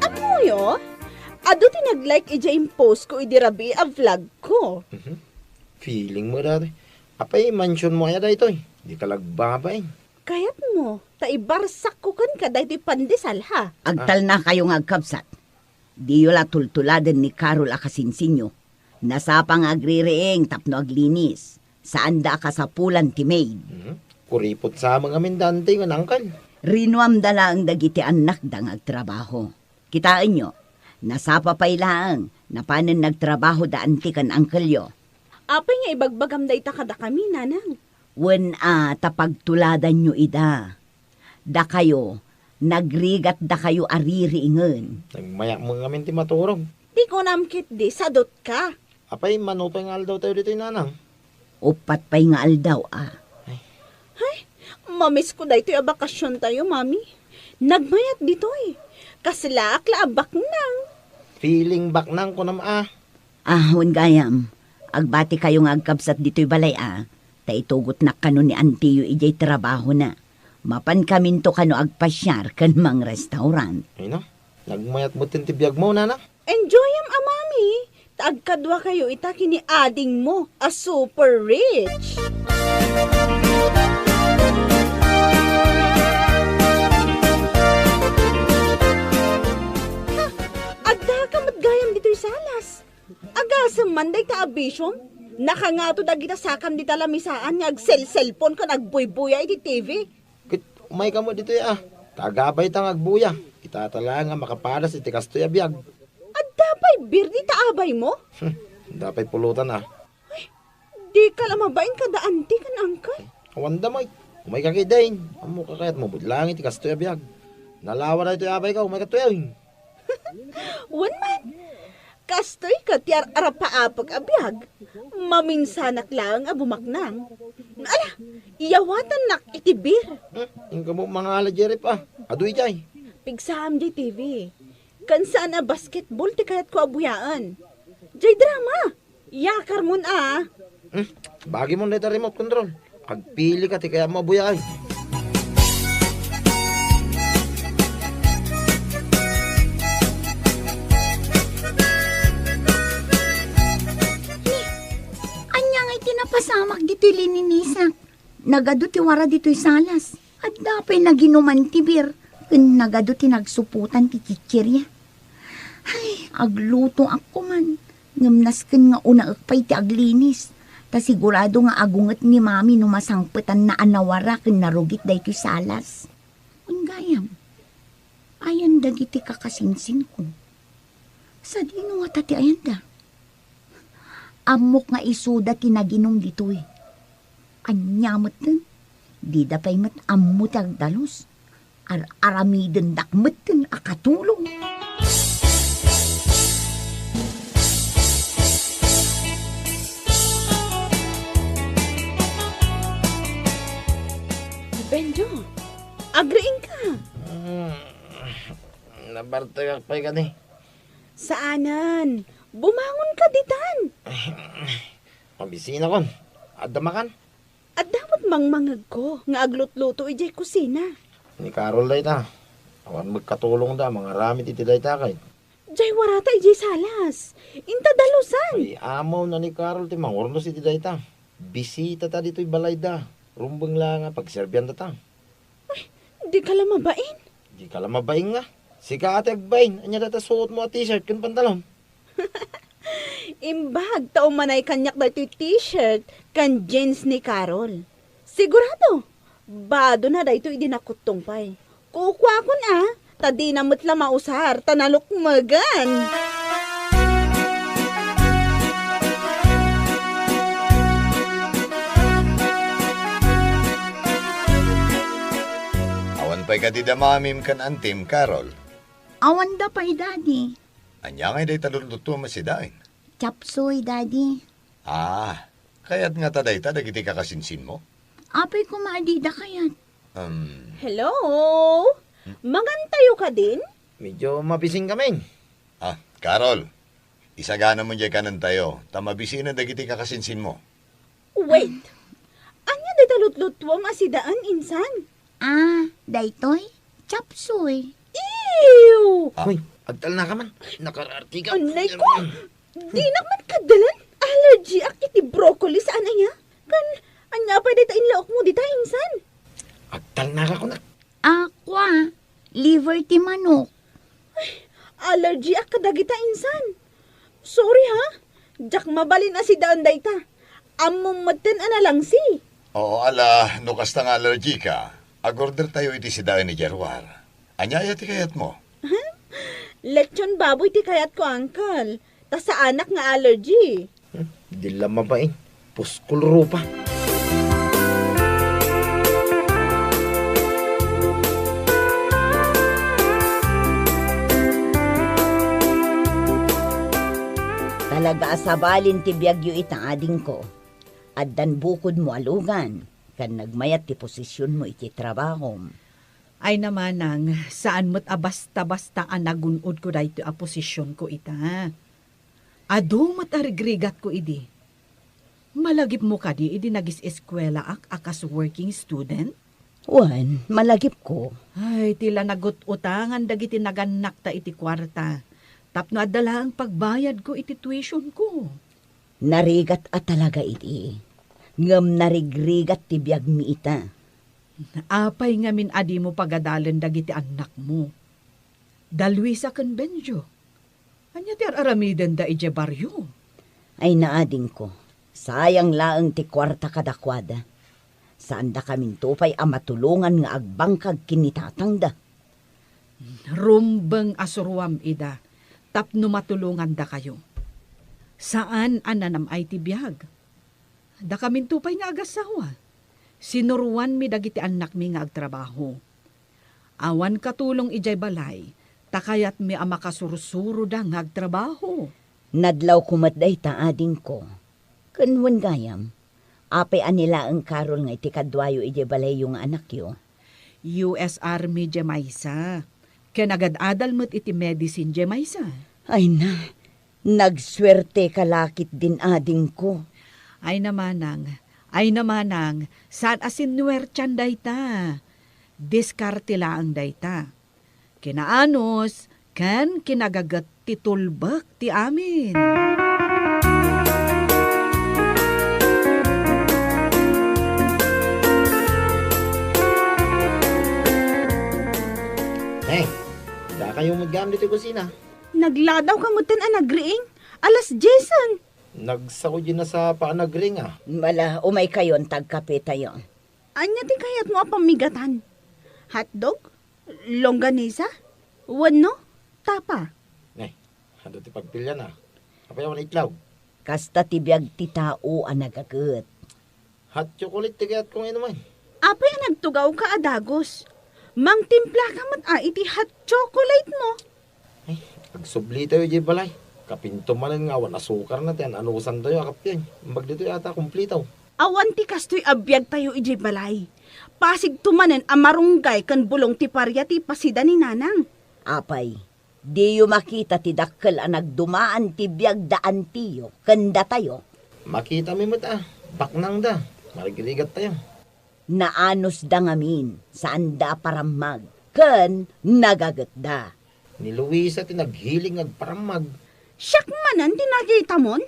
Ammoyo, adu ti nag-like idiay impostko idi rabii a vlogko. Mhm. Feeling mo, dati. Apay, mansionmo aya daytoy? Dika la agbabain. Kayatmo, ta ibarsakko kenka daytoy pandesal, ha? Agtalnakayo nga agkabsat. Diyo la tultuladen ni Carol a kasinsinyo. Nasapa nga agririing tapno aglinis. Saanda a kasapulan ti maid. Mhm. Kuripot sa amin ngamin da anti nga nangkal. Rinuamda laeng dagiti annakda nga agtrabaho. Kitaenyo, nasapa pay laeng, napanen nagtrabaho da anti ken angkelyo. Apay nga ibagbagam dayta kadakami, nanang? Wen a, ta pagtuladanyo ida. Dakayo, nagrigat dakayo a ririingen. Nagmayat mo ngamin ti maturog. Ti kunam ketdi, sadutka. Apay, mano pay nga aldaw tayo ditoy, nanang? Uppat pay nga aldaw, a. Ay. Hay, mamisko daytoy a bakasyon tayo, Mami. Nagmayat ditoy. Kaslaak la a baknang. Feeling baknang, kunam, a. Ah, wen gayam, agbati kayo nga agkabsat ditoy balay, a. Ta itugotnak kano ni antiyo idiay trabahona. Mapan kaminto kano agpasiar ken mangrestaurant. Ay na, nagmayat metten ti biagmo, nanang. Enjoyam a, Mami, ta agkadua kayo ita ken ni adingmo a super rich. Ha, addaka met gayam ditoy salas. Agasem man dayta a bisiom. Nakangato dagita sakam dita lamisaan nga agselselpon ken agbuybuya iti T V. Ket umayka met ditoy, a. Ta agapay ta nga agbuya. Itata laeng a makapadas iti kastoy a biag. Adda pay beer dita abaymo? Hmm, adda pay pulutan a. Dika la mabain kada anti ken uncle. Awan da met. Umayka ketdin. Ammok a kayatmo met laeng iti kastoy a biag. Nalawa daytoy abayko, umayka ketdin. Wen man. Kastoy ket ti ar-arapaapek a biag. Maminsanak laeng a bumaknang. Ala, iyawatannak iti beer. Hmm, inka met mangala, Jerry, a. Adu idiay. Pigsaam diay T V. Ken saan a basketball ti kayatko a buyaen. Diay drama. Yakarmon a. Hmm? Bagimon dayta remote control. Agpilika ti kayatmo a buyaen. Ni, ania ngay ti napasamak ditoy lininisak? Nagadu ti wara ditoy salas. Adda pay naginuman ti beer, ken nagadu ti nagsuputan ti chichirya. Ay, aglutoak koman, ngem nasken nga unaek pay ti aglinis, ta sigurado nga agunget ni Mami no masangpetanna a nawara ken narugit daytoy salas. Wen gayam, ayan dagiti kakasinsinko. Sadino ngata ti ayanda? Ammok nga isuda ti naginum ditoy. Ania metten? Dida pay met ammo ti agdalus. Ar-aramidendak metten a katulong. Benjo, agriingka. Mm, nabartekak pay kadi. Saanen. Bumangonka ditan. Mabisinakon. Adda makan? Adda met mangmangegko nga aglutluto idiay kusina. Ni Carol dayta. Awan met katulongda, mangaramid iti dayta kay. Diay warata idiay salas. Inta dalusan. Ay, amawna ni Carol ti mangurnos iti dayta. Bisitata ditoy balayda. Rumbeng la nga pagserbiandata. Ay, dika la mabain. Dika la mabain nga. Sika ti agbain, ania dayta suotmo a t-shirt ken pantalon? Imbag ta umanay kaniak daytoy t-shirt ken jeans ni Carol. Sigurado, badona daytoy idi nakuttong pay. Kukuakon a, ta dina met la mausar ta nalukmegen. Awan pay kadi da mamim ken antim, Carol? Awanda pay, Daddy. Ania ngay dayta lutlutuam a sidaen? Chop suey, Daddy. Ah, kayat ngata dayta dagiti kakasinsinmo? Apay koma a dida kayat? Um. Hello? Hmm? Mangantayo kadin? Medyo mabisinkami. Ah, Carol, isaganamon diay kanentayo, ta mabisinen dagiti kakasinsinmo. Wait! Ania dayta lutlutuam a sidaen, insan? Ah, daytoy? Chop suey. Ew! Ah. Hoy, agtalnaka man. Nakarartiga. Anay ko! Dinak man kaddalan. Allergyak iti broccoli saan aya. Kan, ania pay dayta inlaokmo dita, insan? Agtalnaka kunak. Aqua, liver ti manok. Ay, allergyak kadagita, insan. Sorry, ha? Diak mabalin a sidaen dayta. Ammom metten a nalangsi. Oo, ala, no kasta nga allergy ka, agorder tayo iti sidaen idiay ruar. Ania aya ti kayatmo? Lechon baboy ti kayatko, uncle. Ta saanak nga allergy. Hmm, di la mabain. Puskol rupa. Talaga a sabalin ti biagyo ita, adingko. Addan bukodmo a lugan, ken nagmayat ti posisionmo iti trabahom. Ay, namanang, saan met a basta-basta a nagun-odko daytoy a posisionko ita. Adu met a rigrigatko idi. Malagipmo kadi idi nagis-eskuelaak a kas working student? Wen, malagipko. Ay, ti la nagut-utangan dagiti nagannakta iti kuarta tapno adda laeng pagbayadko iti tuitionko. Narigat a talaga idi. Ngem narigrigat ti biagmi ita. Apay ngamin a dimo pagadalen dagiti annakmo? Da Luisa ken Benjo, ania ti ar-aramidenda idiay barrio? Ay, naadingko, sayang laeng ti kuarta kadakuada. Saandakaminto pay a matulongan nga agbangkag ken ni tatangda. Rumbeng a suruam ida tapno matulongandakayo. Saan a nanam-ay ti biag. Dakaminto pay nga agassawa, sinuroanmi dagiti annakmi nga agtrabaho. Awan katulong idiay balay, ta kayatmi a makasursuroda nga agtrabaho. Nadlawko met dayta, adingko. Ken wen gayam, apay a ni laeng Carol nga iti kaduayo idiay balayyo nga anakyo? U S Army diay maysa, ken agad-adal met iti medicine diay maysa. Ay na, nagsuerteka la ketdin, adingko. Ay na manang, ay na manang, saan a sinuertian dayta. Diskarte laeng dayta. Kinaanus ken kinagaget ti tulbek ti amin. Hey, dakayo met gayam ditoy kusina. Nagladawka metten a nagriing? Alas diesen. Nagsao diay nasapa a nagriing, a. Mala, umaykayon ta agkapetayo. Ania ti kayatmo a pammigatan? Hotdog? Longganisa? Wenno tapa? Nay, adu ti pagpilian, a. Apay awan itlog? Kasta ti biag ti tao a nagaget. Hot chocolate ti kayatko nga inuman. Apay a nagtugawka a dagus? Mangtimplaka met a iti hot chocolate mo. Ay, agsublitayo idiay balay. Kapinto manen nga awan asukarna ti an-anusantayo a kappien. Imbag ditoy ata, kumplito. Awan ti kastoy a biagtayo idiay balay. Pasigto manen a marunggay ken bulong ti paria ti ipasida ni Nanang. Apay, diyo makita ti dakkel a nagdumaan ti biagda antiyo ken datayo? Makitami met a, baknangda, marigrigattayo. Naanusda ngamin, saanda a parammag, ken nagagetda. Ni Luisa ti naghilig nga agparammag. Siak manen ti nakitamon?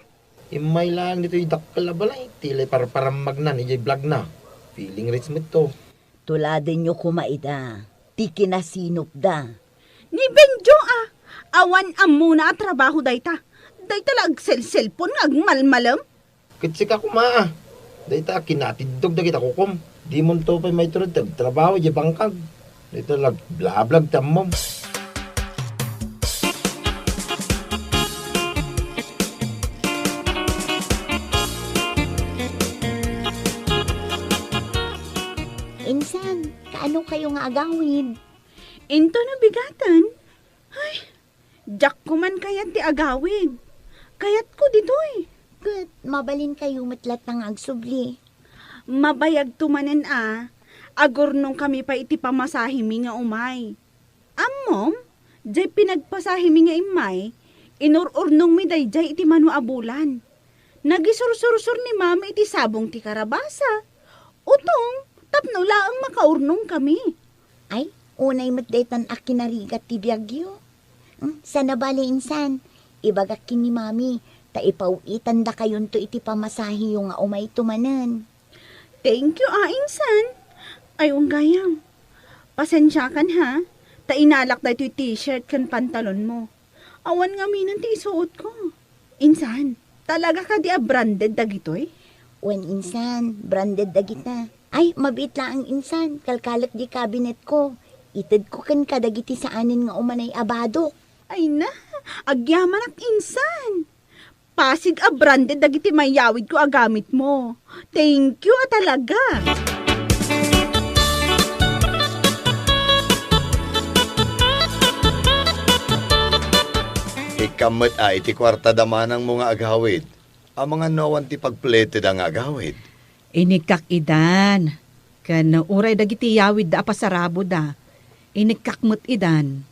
Immay laeng ditoy dakkel a balay, ti la iparparammagnan idiay blogna. Feeling rich met to. Tuladenyo koma ida, ti kinasinopda. Ni Benjo a, awan ammona a trabaho dayta. Dayta la agselselpon nga agmalmalem. Ket sika koma a, dayta a kinatiddog dagiti kukom. Dimonto pay maiturod ti agtrabaho idiay bangkag. Dayta la agblablog ti ammom. Insan, kaano kayo nga agawid? Into no bigaten? Ay, diak koman kayat ti agawid. Kayatko ditoy. Ket mabalin kayo met latta nga agsubli. Mabayagto manen a, agurnongkami pay iti pamasahemi nga umay. Ammom, diay pinagpasahemi nga immay, inur-urnongmi daydiay iti mano a bulan. Nagisursursor ni Mami iti sabong ti karabasa. Utong, tapno laeng makaurnongkami. Ay, unay met daytan a kinarigat ti biagyo. Hmm, sana bale insan, ibagak ken ni Mami, ta ipaw-itandakayonto iti pamasaheyo nga umayto manen. Thank you, a, insan. Ay, wen gayam. Pasensiakan, ha, ta inalak daytoy t-shirt ken pantalon mo. Awan ngaminen ti isuotko. Insan, talaga kadi a branded dagitoy? Wen insan, branded dagita. Ay, mabiit laeng insan, kalkalek di cabinet ko. Itedko kenka dagiti saanen nga umanay a badok. Ay na, agyamanak insan. Pasig a branded dagiti mayawidko a gamitmo. Thank you a talaga. Ikkam met a iti kuartada manangmo nga agawid. Amangan no awan ti pagpleteda nga agawid. Inikkak idan, ken uray dagiti yawidda a pasaraboda, inikkak met idan.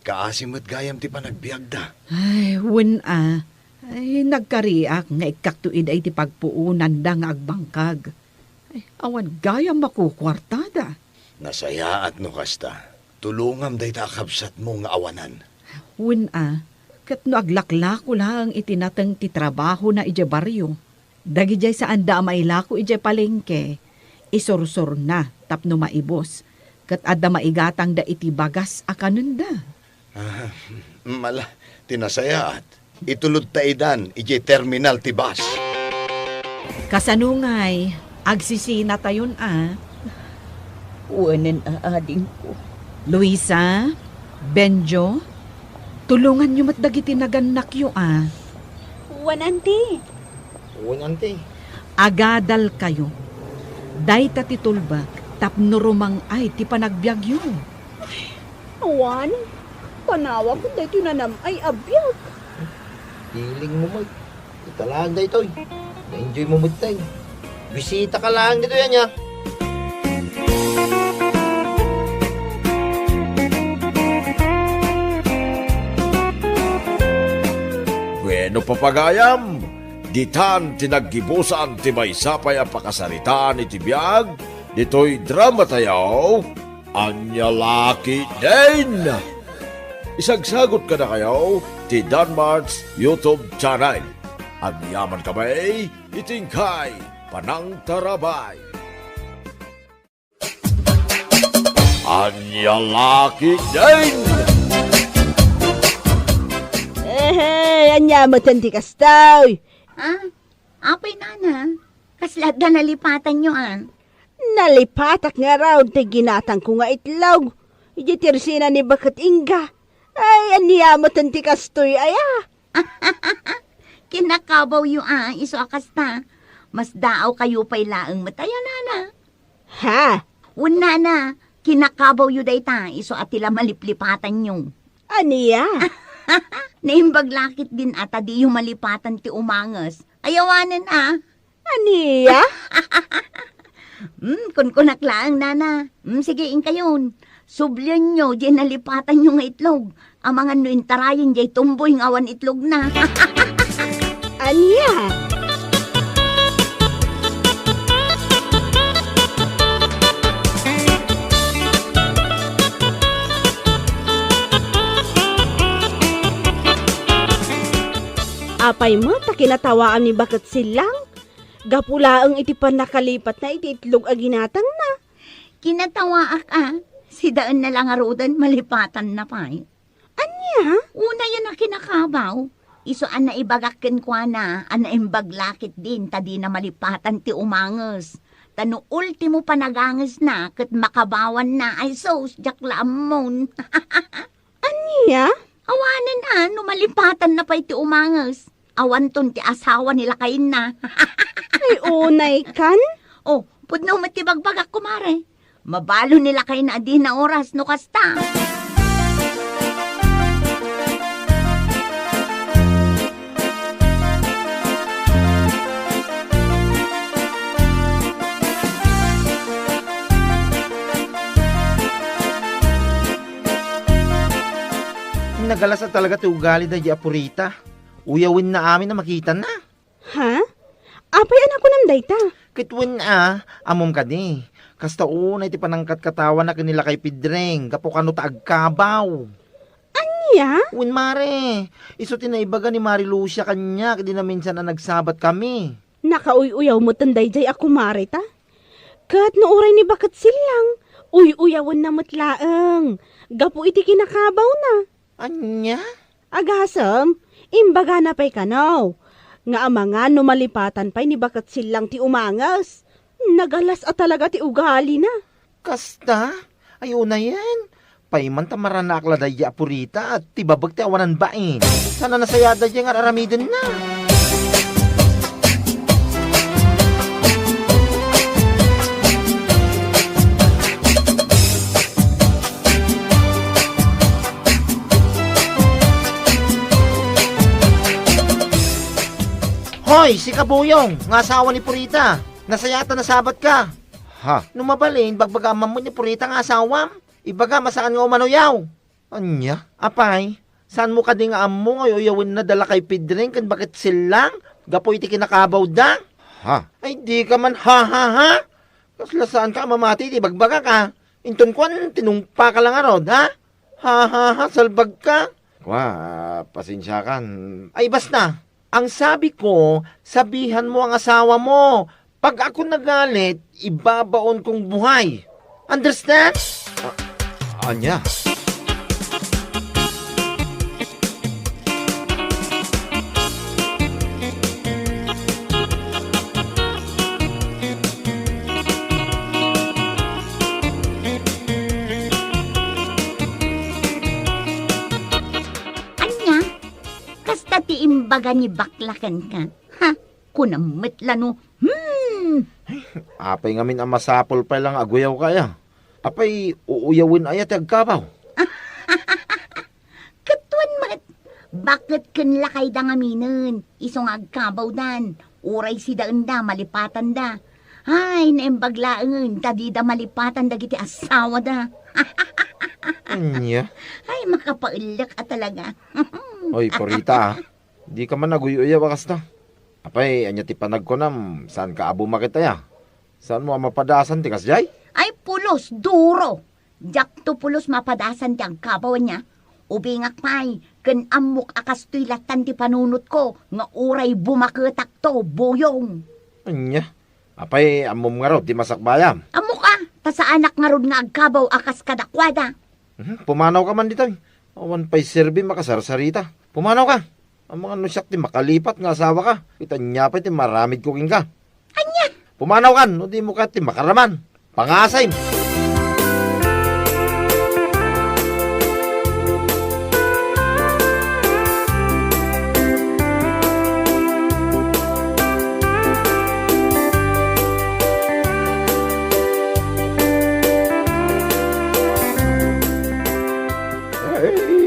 Kaasi met gayam ti panagbiagda. Ay, wen a. Ay, nagkariak nga ikkakto ida iti pagpuonanda nga agbangkag. Ay, awan gayam makukuartada. Nasayaat no kasta. Tulongam dayta a kabsatmo nga awanan. Wen a, ket no aglaklako laeng iti nateng ti trabahona idiay barrio, dagidiay saanda a mailako idiay palengke, isursurna tapno maibus, ket adda maigatangda iti bagas a kanenda. Ah, mala, ti nasayaat. Itulodta idan idiay terminal ti bus. Kasano ngay, agsisinatayon a? Wenen a, adingko. Luisa, Benjo, tulonganyo met dagiti nagannakyo a. Wen, Auntie. Wen, Auntie. Agadalkayo. Dayta ti tulbek tapno rumang-ay ti panagbiagyo. Awan, panawak daytoy nanam-ay a biag. Feeling mo met. Ita laeng daytoy. Na-enjoy mo met tay. Bisita ka laeng ditoy, ania? Bueno, papagayam, ditan ti naggibusan ti maysa pay a pakasaritaan iti biag ditoy drama tayo. Ania la ketdin? Isagsagot kadakayo ti Danmart's YouTube channel. Agyaman kami iti inkay panangtarabay. Ania la ketdin? Ehe, ania met ti kastoy? Ha? Apay, nana, kasla adda nalipatanyo, a? Nalipatak ngarud ti ginatangko nga itlog. Idiay tersena ni Baket Inga. Ay, ania met ti kastoy, aya? Kinakabawyo a, isu a kasta. Masdaawkayo pay laeng met aya, nana? Ha? Wen, nana, kinakabawyo dayta, isu a ti la maliplipatanyo. Ania? Naimbag la ketdin a ta diyo malipatan ti umanges. Ay awanen a. Ania? Hmm, kunkunak laeng, nana. Hmm, sige, inkayon. Sublienyo diay nalipatanyo nga itlog. Amangan no intarayen diay tumboy nga awan itlogna. Ania? Apay met a kinatawaam ni Baket Sillang? Gapu laeng iti pannakalipatna iti itlog a ginatangna. Kinatawaak a, sidaenna la ngaruden, malipatanna pay. Ania? Unayen a kinakabaw, isu a naibagak kenkuana a naimbag la ketdin ta dina malipatan ti umanges. Ta no ultimo panagangesna ket makabawanna, ay sus, diak la ammon. Ania? Awanen a, no malipatanna pay ti umanges. Awanton ti asawa ni lakayenna. Ay, unay kan? Oh, pudno met ti bagbagak, kumare. Mabalo ni lakayna a dina oras no kasta. Nagalas a talaga ti ugali daydi a Purita. Uyawenna amin a makitana. Ha? Apay a nakunam dayta? Ket wen a, ammom kadi, kasta unay ti panangkatkatawana ken ni lakay Pedreng gapu kano ta agkabaw. Ania? Wen, mare, isu ti naibaga ni Mari Lucia kaniak idi naminsan a nagsabat kami. Nakauy-uyaw metten daydiay a kumareta. Ket no uray ni Baket Sillang, uy-uyawenna met laeng gapu iti kinakabawna. Ania? Agasem, imbagana pay kano nga amangan no malipatan pay ni Baket Sillang ti umanges. Nagalas a talaga ti ugalina. Kasta? Ay, unayen. Pay man ta maranaak la daydi a Purita, ti babek ti awanan bain. Saan a nasayaat daydi nga ar-aramidenna. Hoy, sika Buyong, nga asawa ni Purita. Nasayaat a nasabatka. Ha? No mabalin, bagbagaam man met ni Purita nga asawam. Ibagam a saan nga umanoyaw. Ania? Apay, saanmo kadi nga ammo nga uyawenna da lakay Pedreng ken Baket Sillang gapu iti kinakabawda? Ha? Ay, dika man, ha, ha, ha? Kasla saanka a mamati iti ibagbagak, a? Inton kuan, tinungpaka la ngarud, ha? Ha, ha, ha, salbagka. Kua, pasensiakan. Ay, basta. Ang sabi ko, sabihan mo ang asawa mo. Pag ako nagalit, ibabaon kong buhay. Understand? A-, ania? Baga ni bakla kenka. Ha? Kunam met la no, hmm! Apay ngamin a masapul pay la nga aguyawka aya? Apay, uuyawen aya ti agkabaw? Ket wen met, baket ken lakayda ngaminen, isu nga agkabawdan, uray sidaenda, malipatanda. Ay, naimbag laengen ta dida malipatan dagiti asawada. Ania? Ay, makapaellek a talaga. Oy, Purita, ah. Dika man aguy-uyaw a kasta. Apay, ania ti panagkunam, saanka a bumaket aya? Saanmo a mapadasan ti kasdiay? Ay, pulos, duro! Diakto pulos mapadasan ti agkabaw ania. Ubingak pay, ken ammok a kastoy lattan ti panunotko nga uray bumaketakto, buyong. Ania? Apay, ammom ngarud ti masakbayam? Ammok a, ta saanak ngarud nga agkabaw a kas kadakuada. Mhm, pumanawka man ditoy. Awan pay serbi makasarsarita. Pumanawka. Amangan no siak ti makalipat nga asawaka, ket ania pay ti maaramidko kenka? Ania? Pumanawkan, no dimo kayat ti makaraman. Pangasim!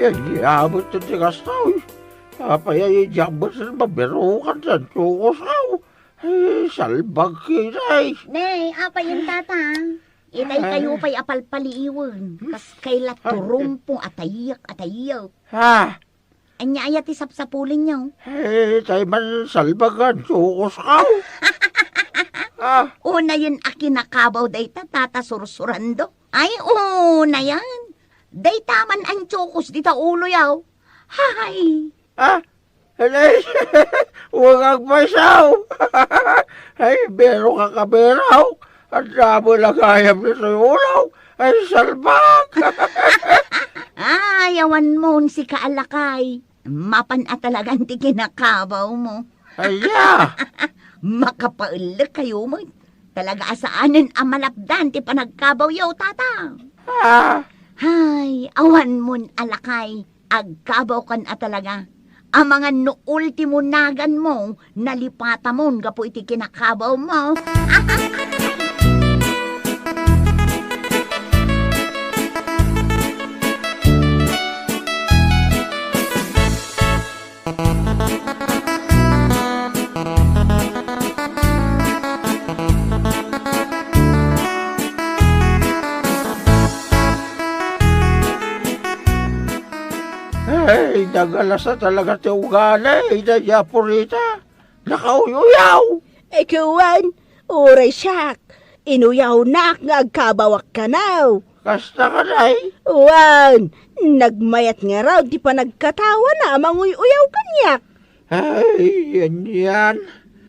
Ay, ay, abot ti kasta, uy. Apay, ay, diak met mabirukan ti antiokos, aw. Ay, salbag, kiray. Nay, apay, tata? Itay kayo pay a palpaliiwen. Kas kayla turumpo, atayek, atayek. Ha? Ania aya ti sapsapulenyo? Eh, tay man salbag nga antiokos, aw. Ah. Unayen a kinakabaw dayta, tata Sursurando. Ay, unayen. Dayta man antiokos dita uloyo. Hay! Ah, ay, wen agpayso. Ay, biruka, kabiro. Adda met la gayam ditoy ulo. Ay, salbag. Ay, awan mon sika a lakay. Mapan a talagan ti kinakabawmo. Aya! Makapaellek kayo met. Talaga a saanen a malapdan ti panagkabawyo, tata. Ah. Hay, awan mon a lakay. Agkabawkan a talaga. Amangan no ultimo naganmo, nalipatamon gapu iti kinakabawmo. Ay, nagalasa talaga ti ugali dayta Purita. Nakauy-uyaw. Ikaw, wen, uray siak. Inuyawnak nga agkabawak kano. Kasta kadi? Wen, nagmayat ngarud ti panagkatawana a manguy-uyaw kaniak. Ay, yan, yan.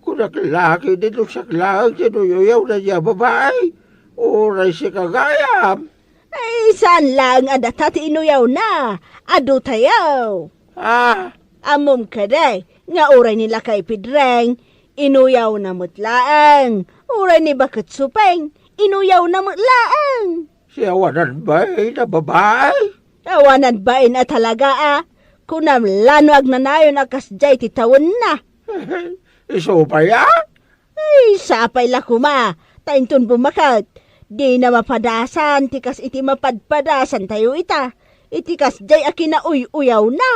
Kunak la ketdi no siak laeng ti inuy-uyaw dayta babai. Uray sika gayam. Ay, saan laeng a data ti inuyawna? Adu tayo. Ah. Ammom kadi nga uray ni Lakay Pedreng, inuyawna met laeng. Uray ni Baket Supeng, inuyawna met laeng. Siya awanan bain a babai? Awanan bain a talaga a. Kunam la no agnanayon a kasdiay ti tawenna. Isu pay a? Ay, sapay la koma, ta inton bumaket, dina mapadasan ti kas iti mapadpadasantayo ita, iti kasdiay a kinauy-uyawna.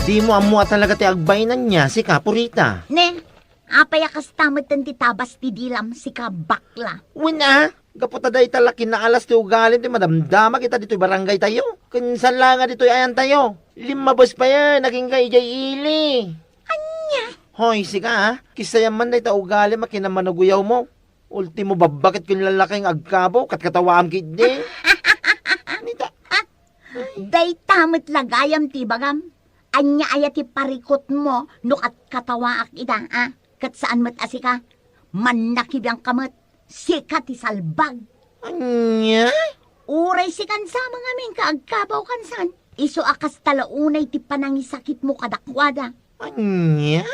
Dimo ammo a talaga ti agbainanna, sika, Purita. Ne, apay a kasta metten ti tabas ti dilam, sika, bakla? Wen a, gapu ta dayta la kinaalas ti ugalim ti madamdama kita ditoy barangaytayo. Ken saan la nga ditoy ayantayo. Limmabes payen a kenka idiay ili. Ania? Hoy, sika, a. Kissayam man dayta ugalim a kinammanaguyawmo. Ultimo, babbaket ken lalaki nga agkabaw, katkatawaam ketdi. Nita. Dayta met la gayam ti ibagam. Ania aya ti parikutmo no katkatawaak ita, a? Ket saan met a sika. Mannakibiangka met. Sika ti salbag. Ania? Uray sikan sa mangamin ka agkabaw kansan. Isu a kasta la unay ti panangisakitmo kadakuada. Ania?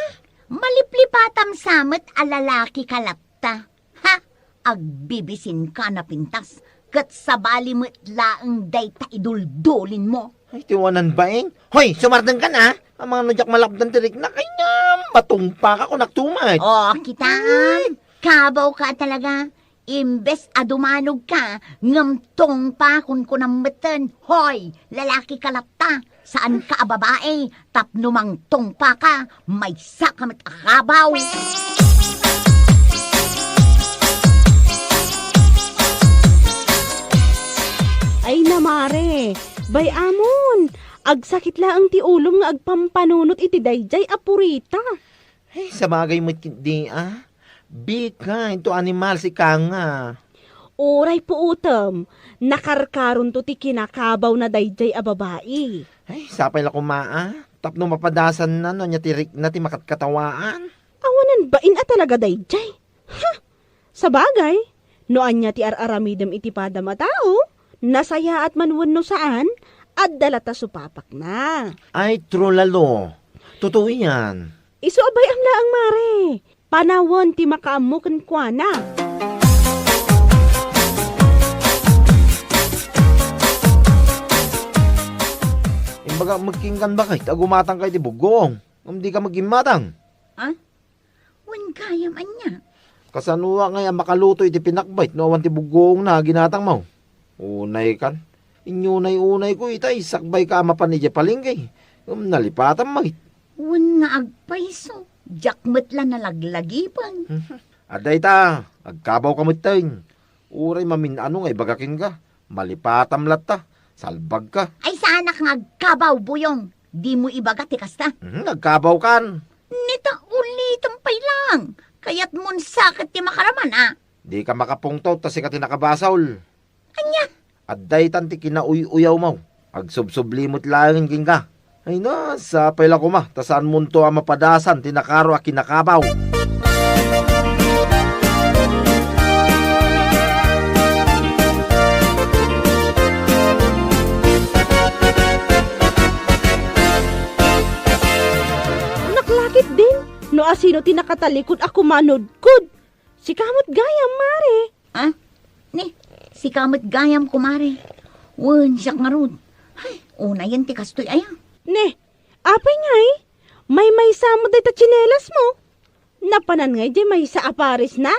Maliplipatam sa met a lalaki ka latta. Ha? Agbibisinka a napintas. ket sabali met laeng dayta iduldulinmo. Ay, ti wanan baing. Hoy, sumardengkan, a! Amangan no diak malapdan ti riknak, ay, ngem matungpaka, kunak tumet. O, kitam. Ay. Kabawka talaga. Imbes a dumanogka, ngem tungpa, kunkunam metten. Hoy, lalakika latta. Saanka a babai, tapno mangtungpaka, maysaka met a kabaw. Ay, namare, bay-amon, agsakit laeng ti ulom nga agpampanunot iti daydiay a purita. Ay, sabagay met ketdi, a. Bika, into animal, sika nga. Uray puutem, nakarkaronto ti kinakabawna daydiay a babai. Ay, sapay la koma, a. Tapno mapadasanna no ania ti rikna ti makatkatawaan. Awanan bain a talaga daydiay. Ha! Sabagay, no ania ti ar-aramidem iti padam a tao, nasayaat man wenno saan, adda latta supapakna. Ay, true lalo. Totoo yan. Isu a bay-am laeng, mare. Panawen ti makaammo kenkuana. Imbagak met kenka, baket, a gumatangka iti buggoong. Ngem dika met gimmatang. A? Wen gayam ania? Kasanoak ngay a makaluto iti pinakbet no awan ti buggoongna a ginatangmo? Unaykan. Inyunay-unayko ita, sakbayka a mapan idiay palengke. Ngem nalipatam met. Wen nga agpayso, diak met la nalaglagipen. Adda ita, agkabawka metten. Uray mamin-ano nga ibaga kenka, malipatam latta, salbagka. Ay, saanak nga agkabaw, Buyong. Dimo ibaga ti kasta. Mhm, agkabawkan. Nita, ulitem pay lang. Kayatmon sa ket ti makaraman, a? Dika makapungtot ta sika ti nakabasol. Ania? Adda itan ti kinauy-uyawmo. Agsubsubli met laeng kenka. Ay na, sapay la koma, ta saanmonto a mapadasan ti nakaro a kinakabaw. Naklakit din, no asino ti nakatalikod a kumanudkod. Sika met gayam, mare. A? Ni, sika met gayam, kumare. Wen, siak ngarud. Ay, unayen ti kastoy aya. Ni, apay ngay? Maymaysa met dayta tsinelasmo? Napanan ngay diay maysa a paresna?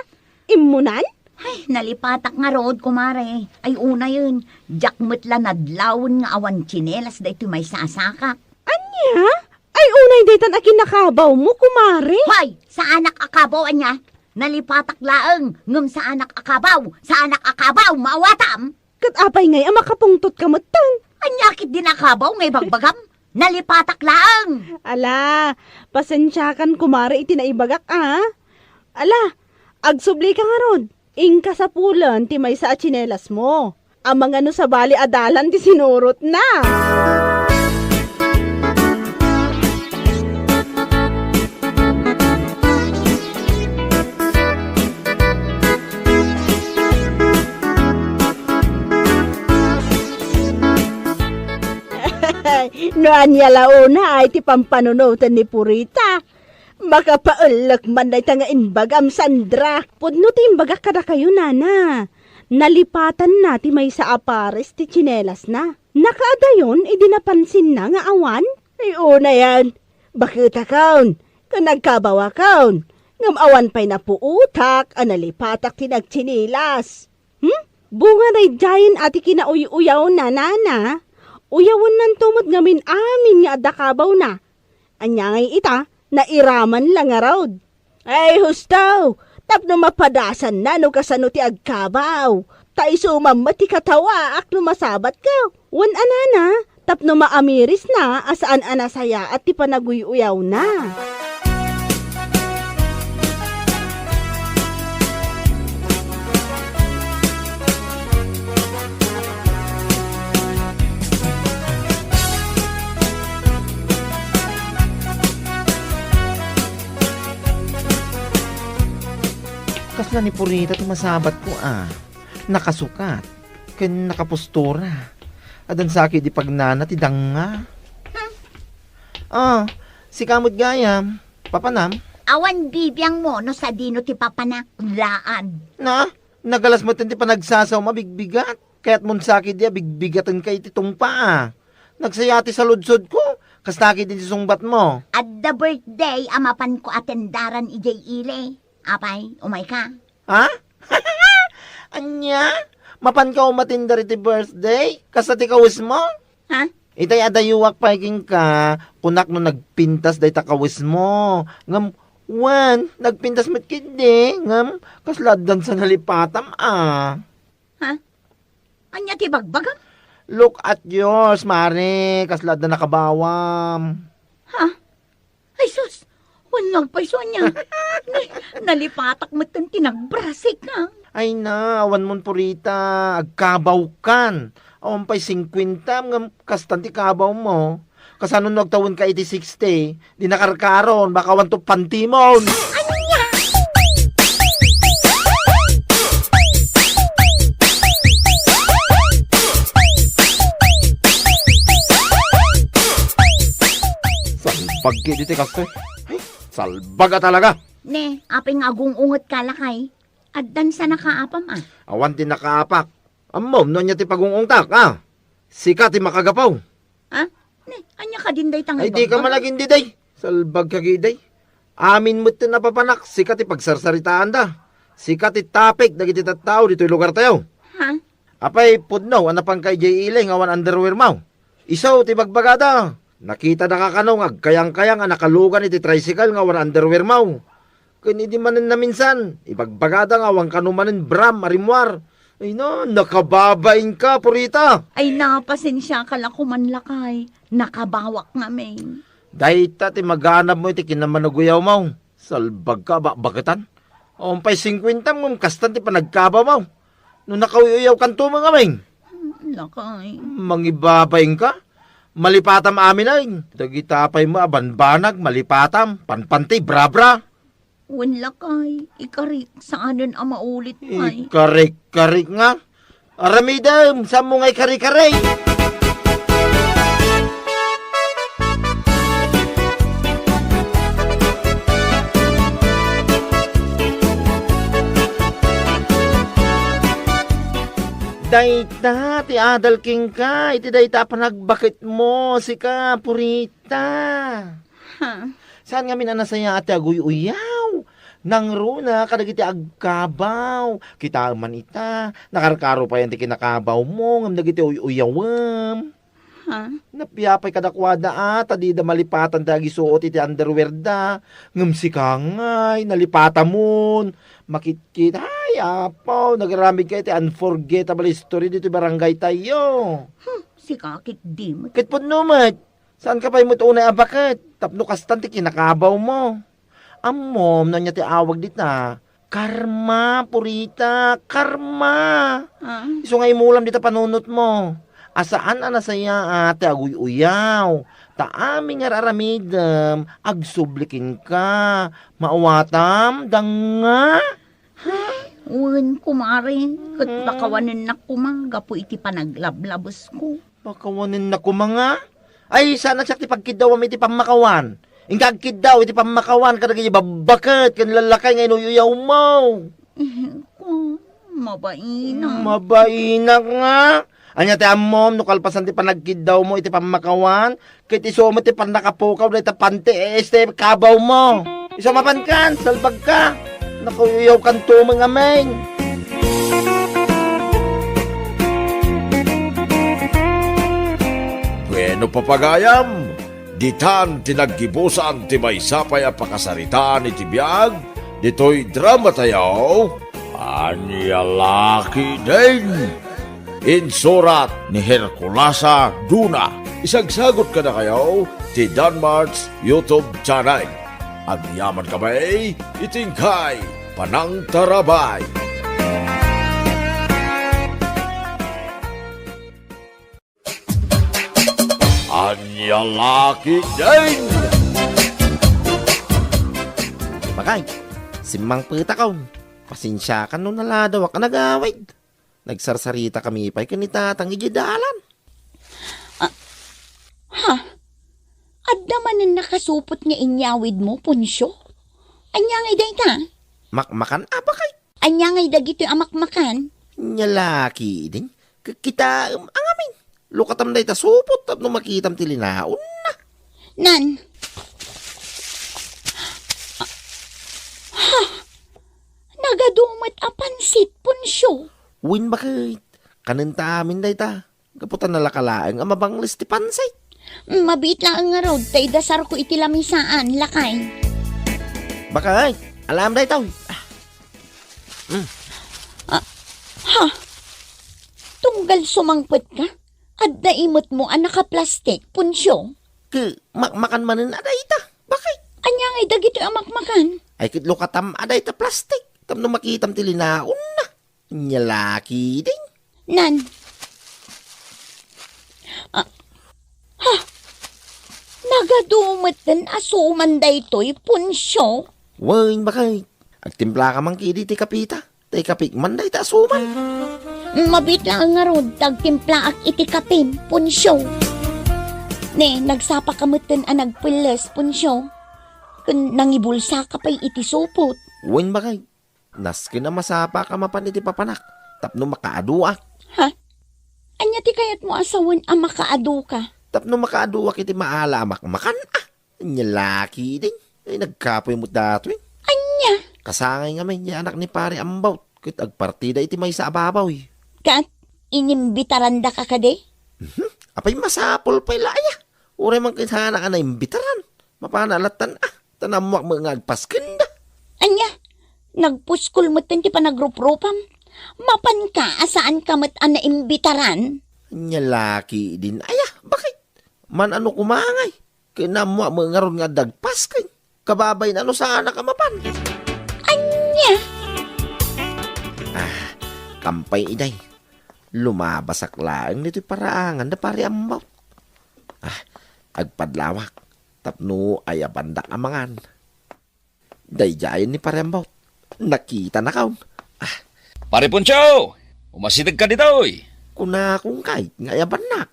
Immunan? Ay, nalipatak ngarud, kumare. Ay, unayen, diak met la nadlawen nga awan tsinelas daytoy maysa a sakak. Ania? Ay, unay daytan a kinakabawmo, kumare. Hoy, saanak a kabaw, ania? Nalipatak laeng, ngem saanak a kabaw, saanak a kabaw, maawatam? Ket apay ngay a makapungtotka metten? Ania ketdin a kabaw nga ibagbagam? Nalipatak laeng. Ala, pasensiakan, kumare, iti naibagak, a. Ala, agsublika ngarud. Inka sapulen ti maysa a tsinelasmo. Amangan no sabali a dalan ti sinurotna. No ania la unay ti pampanunoten ni Purita. Makapaellek man dayta nga imbagam, Sandra. Pudno ti imbagak kadakayo, nana. Nalipatanna ti maysa a pares ti tsinelasna. Nakaadayon idi napansinna nga awan. Ay, unayen, baketakon, ken nagkabawakon, ngem awan pay napuotak a nalipatak ti nagtsinilas. Hmm? Bunga daydiayen a ti kinauy-uyawna, nana. Uyawennanto met ngamin amin nga adda kabawna. Ania ngay ita, nairaman la ngarud. Ay, husto! Tapno mapadasanna no kasano ti agkabaw. Ta isu man met ti katawaak no masabatko. Wen a nana, tapno maamirisna a saan a nasayaat ti panaguy-uyawna. Kasla ni Purita ti masabatko, a. Nakasukat ken nakapostura. Addan sa ketdi pagnana ti danga. Hmm. A, sika met gayam, papanam? Awan bibiangmo no sadino ti papanak, laan. Na, nagalas metten ti panagsasawma, bigbigat. Kayatmon sa ketdi a bigbigatenka iti tungpa a. Nagsaya ti saludsodko, kasta ketdi ti sungbatmo. Adda birthday a mapanko a tendaran idiay ili. Apay, umayka. Ha? Ania? Mapanka umatindar iti birthday? Kasta ti kawesmo? Ha? Itay a dayuak pay kenka, kunak no nagpintas dayta kawesmo. Ngem, wen, nagpintas met ketdi. Ngem, kasla addan sa nalipatam a. Ha? Ania ti bagbagam? Look at yours, Mare. Kasla adda nakabawam. Ha? Ay, sus! Wen, nagpayso ania. Nay, nalipatak metten ti nagbrasik, ha? Ay na, awan mon purita. Agkabawkan. Awan pay singkuenta, ngem kastan ti kabawmo. Kasano no agtawenka iti sixty? Di nakarkaron, baka awan to pantimon. Ania? Salbag ketdi ti kastoy. Ay, salbag a talaga. Ne, apay nga agung-ungetka, lakay? Addan sa nakaapam a. Awan ti nakaapak. Ammom no ania ti pagung-ungtak a. Sika ti makagapu. Ha? Ne, ania kadin dayta nga ibagbagam? Ay, dika man agin diday. Salbagka ketdi. Amin met ti napapanak, sika ti pagsarsaritaanda. Sika ti topic dagiti tattao ditoy lugartayo. Ha? Apay, pudno a napanka idiay ili nga awan underwearmo? Isu ti bagbagada. Nakitada ka kano nga agkayangkayang a nakalugan iti tricycle nga awan underwearmo? Ken idi manen naminsan, ibagbagada nga awan kano manen bra a rimmuar. Ay na, nakababainka, purita! Ay na, pasensiaka la koman, lakay. Nakabawak ngamin. Dayta ti maganabmo iti kinammanaguyawmo. Salbagka a bakbaketan. Awan pay singkuentam ngem kastan ti panagkabawmo. No nakauyuyawkanto met ngamin. Lakay. Mangibabainka? Malipatam amin ay. Dagita pay met a banbanag, malipatam, panpanti, brabra. Wen, lakay, ikarik, saanen a maulit pay. Ikarik-karik nga? Aramidem, saanmo nga ikarik-karik? Dayta ti adal kenka iti dayta a panagbaketmo, sika, purita. Ha? Saan ngamin a nasayaat ti aguy-uyaw? Nangruna kadagiti agkabaw. Kitaem man ita, nakarkaro payen ti kinakabawmo ngem dagiti uy-uyawem. Ha? Napia pay kadakuada a ta dida malipatan ti agisuot iti underwearda. Ngem sika ngay, nalipatamon. Makitkit, ay, apo, nagaramidka iti unforgettable history ditoy barangaytayo. Hmm, sika ketdi met. Ket pudno met. Saanka pay met unay a baket tapno kastan ti kinakabawmo. Ammom no ania ti awag dita? Karma, purita, karma. Ah. Isu nga imulam dita panunotmo. A saan a nasayaat ti aguy-uyaw. Ta amin nga ar-aramidem, agsubli kenka. Maawatam, danga? Ha? Wen, kumare, ket Mm. pakawanennak koma gapu iti panaglablabesko. Pakawanennak koma nga? Ay, saan a siak ti pagkiddawam iti pammakawan. Inka agkiddaw iti pammakawan kadagiti babbaket ken lallakay nga inuy-uyawmo. Eh, ko, mabainak. Mabainak nga. Ania ti ammom no kalpasan ti panagkiddawmo iti pammakawan, ket isu met ti pannakapukaw dayta panti, este, kabawmo. Isu mapankan, salbagka. Nakauyawkanto met ngamin. Bueno, papagayam, ditan ti naggibusan ti maysa pay a pakasaritaan iti biag ditoy dramatayo, Ania La Ketdin. Insurat ni Herculasa Duna. Isagsagut kadakayo ti Danmart's YouTube channel. Agyaman kami iti inkay panangtarabay. Ania La Ketdin! Bakay, simmangpetakon. Pasensiakan no naladawak a nagawid. Nagsarsaritakami pay ken ni Tatang idiay dalan. Ah, ha? Adda manen nakasupot nga inyawidmo, Poncio? Ania ngay dayta? Makmakan a bakay? Ania ngay dagitoy a makmakan? Ania La Ketdin, Ket kitaem a ngamin. Lukatam dayta supot tapno makitam ti linaonna. Nan. Ha! Nagadu met a pansit, Ponsio. Wen, baket. Kanenta amin dayta. Gapu ta nalaka laeng a mabangles ti pansit. Mabiit laeng ngarud ta idasarko iti lamisaan, lakay. Baket, alaem daytoy. Ah. Mm. Ah, ha? Tunggal sumangpetka? Adda imetmo a nakaplastik, Ponsio? Ket makmakan manen a dayta. Baket? Ania ngay dagitoy a makmakan? Ay, ket lukatam a dayta plastik tapno makitam ti linaonna. Ania la ketdin? Nan. Ah, ha? Nagadu metten a suman daytoy, Ponsio? Wen, baket. Agtimplaka man ketdi ti kapita. Tay kapik man dayta a suman. Mabiit laeng ngarud ta agtimplaak iti kapim, Ponsio. Ne, nagsapaka metten a nagpelles, Ponsio. Ken nangibulsaka pay iti supot. Wen, baket. Nasken a masapaka mapan iti papanak tapno makaaduak. Ha? Ania ti kayatmo a sawen a makaaduka? Tapno makaaduak iti maala a makmakan, ah. Ania la ketdin? Ay, nagkapoy met datoy. Ania? Kasangay ngamin ti anak ni Pare Ambaw ket agpartida iti maysa a baboy. Ket inimbitarandaka kadi? Mhm. Apay, masapul pay la aya. Uray man ket saanak a naimbitaran. Mapana lattan, ah, ta nammuak met nga agpaskenda. Ania? Nagpuskol metten ti panagruprupam. Mapanka a saanka met a naimbitaran? Ania la ketdin aya? Baket? Man-ano koma ngay? Ket nammuak met ngarud nga adda agpasken. Kababain a no saanak a mapan. Ania? Ah, kampay iday. Lumabasak laeng ditoy paraangan da Pare Ambaw. Ah, agpadlawak tapno ayabandak a mangan. Daydiayen ni Pare Ambaw. Nakitanakon. Ah. Pare Poncio! Umasidegka ditoy! Kunakon kay nga ayabannak.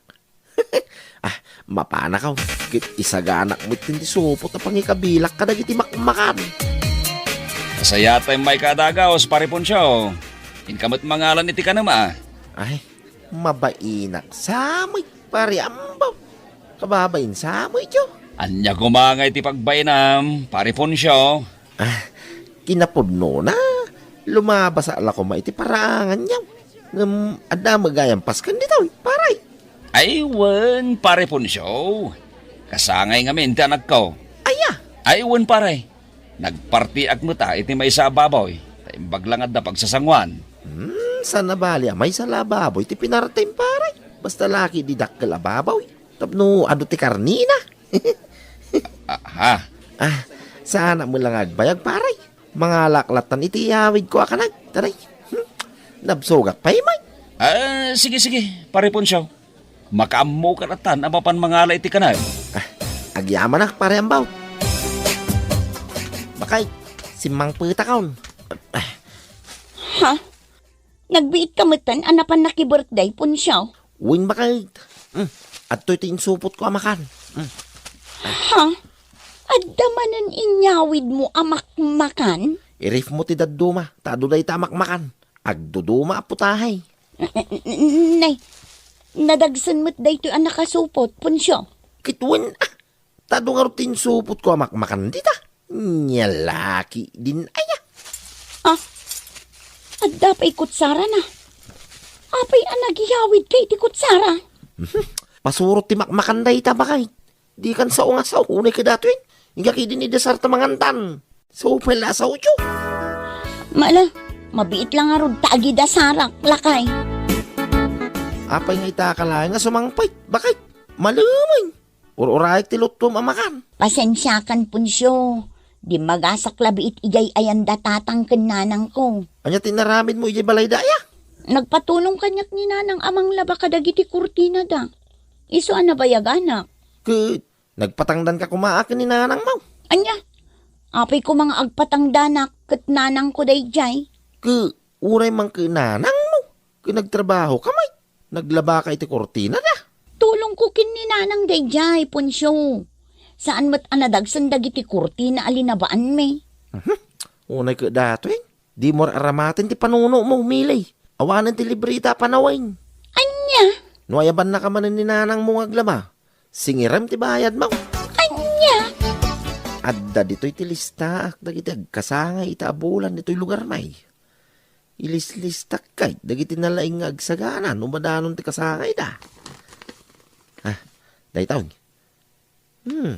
Ah, mapanakon. Ket isaganak met ti supot a pangikabilak kadagiti makmakan. Kasayatay maikadagaos, Pare Poncio. Inka met mangalan iti kanam, a. Ay, mabainak sa met, Pare Ambaw. Kababain sa met, yo. Ania koma ngay ti pagbainam, Pare Poncio? Ah, kinapudnona, lumabasa la koma iti paraangan, yo. Ngem adda met gayam pasken ditoy, pare. Ay, wen, Pare Poncio. Kasangay ngamin ti anakko. Aya? Ay, wen, pare. Nagpartiak met a iti maysa a baboy, ta imbag la nga adda pagsasangoan. Hmm, saan a bali a maysa la a baboy ti pinartim, pare. Basta la ketdi dakkel a baboy. Tapno adu ti karnina. Aha. Ah, saanak met la nga agbayag, pare. Mangalak lattan iti iyawidko a kanag. Taray. Hmm, nabsogak pay met. Ah, sige, sige, Pare Poncio. Makaammoka lattan a mapan mangala iti kanag. Ah, agyamanak, Pare Ambaw. Baket, simmangpetakon. Ah. Ha? Nagbiitka metten a napan naki-birthday, Poncio? Wen, baket. Hmm, adtoy ti insupotko a makan. Hmm. Ha? Adda manen inyawidmo a makmakan? Irifmo ti dadduma, ta adu dayta a makmakan. Agduduma a putahe. N-, n-, n-, nay, nadagsen met daytoy a nakasupot, Poncio. Ket wen, ah, ta adu ngarud ti insupotko a makmakan dita. Nia la ketdin aya. Ah, adda pay kutsarana. Apay a nagyawidka iti kutsara? Mhm. Pasurot ti makmakan dayta, baket. Dikan sao nga sao, unay kadatoyen. Inka ketdin idasarta mangantan. Sao pay la a saoyo. Mala, mabiit la ngarud ta agidasarak, lakay. Apay nga itaka laeng a sumangpet, baket? Malemen. Ur-urayek ti luttom a makan. Pasensiakan, Poncio. Dimmagasak labi iti idiay ayan da tatang ken nanangko. Ania ti inaramidmo idiay balayda aya? Nagpatulong kaniak ni nanang a manglaba kadagiti kurtinada. Isu a nabayaganak. Ket nagpatangdanka koma a ken ni nanangmo? Ania? Apay koma nga agpatangdanak ket nanangko daydiay? Ket uray man ken nanangmo? Ket nagtrabahoka met? Naglabaka iti kurtinada? Tulongko ken ni nanang daydiay, Poncio. Saan met a nadagsen dagiti kurtina a linabaanmi. Mhm. Unay ket datoyen, dimo ar-aramaten ti panunomo, Mili. Awanen ti libreta a panawen. Ay, No ayabannaka manen ni nanangmo nga aglama, singirem ti bayadmo. Ania? Adda ditoy ti listaak dagiti agkasangay ita a bulan ditoy lugarmi. Ilislistak kay dagiti nalaing nga agsagana no madanon ti kasangayda. Ah, daytoy. Hmm.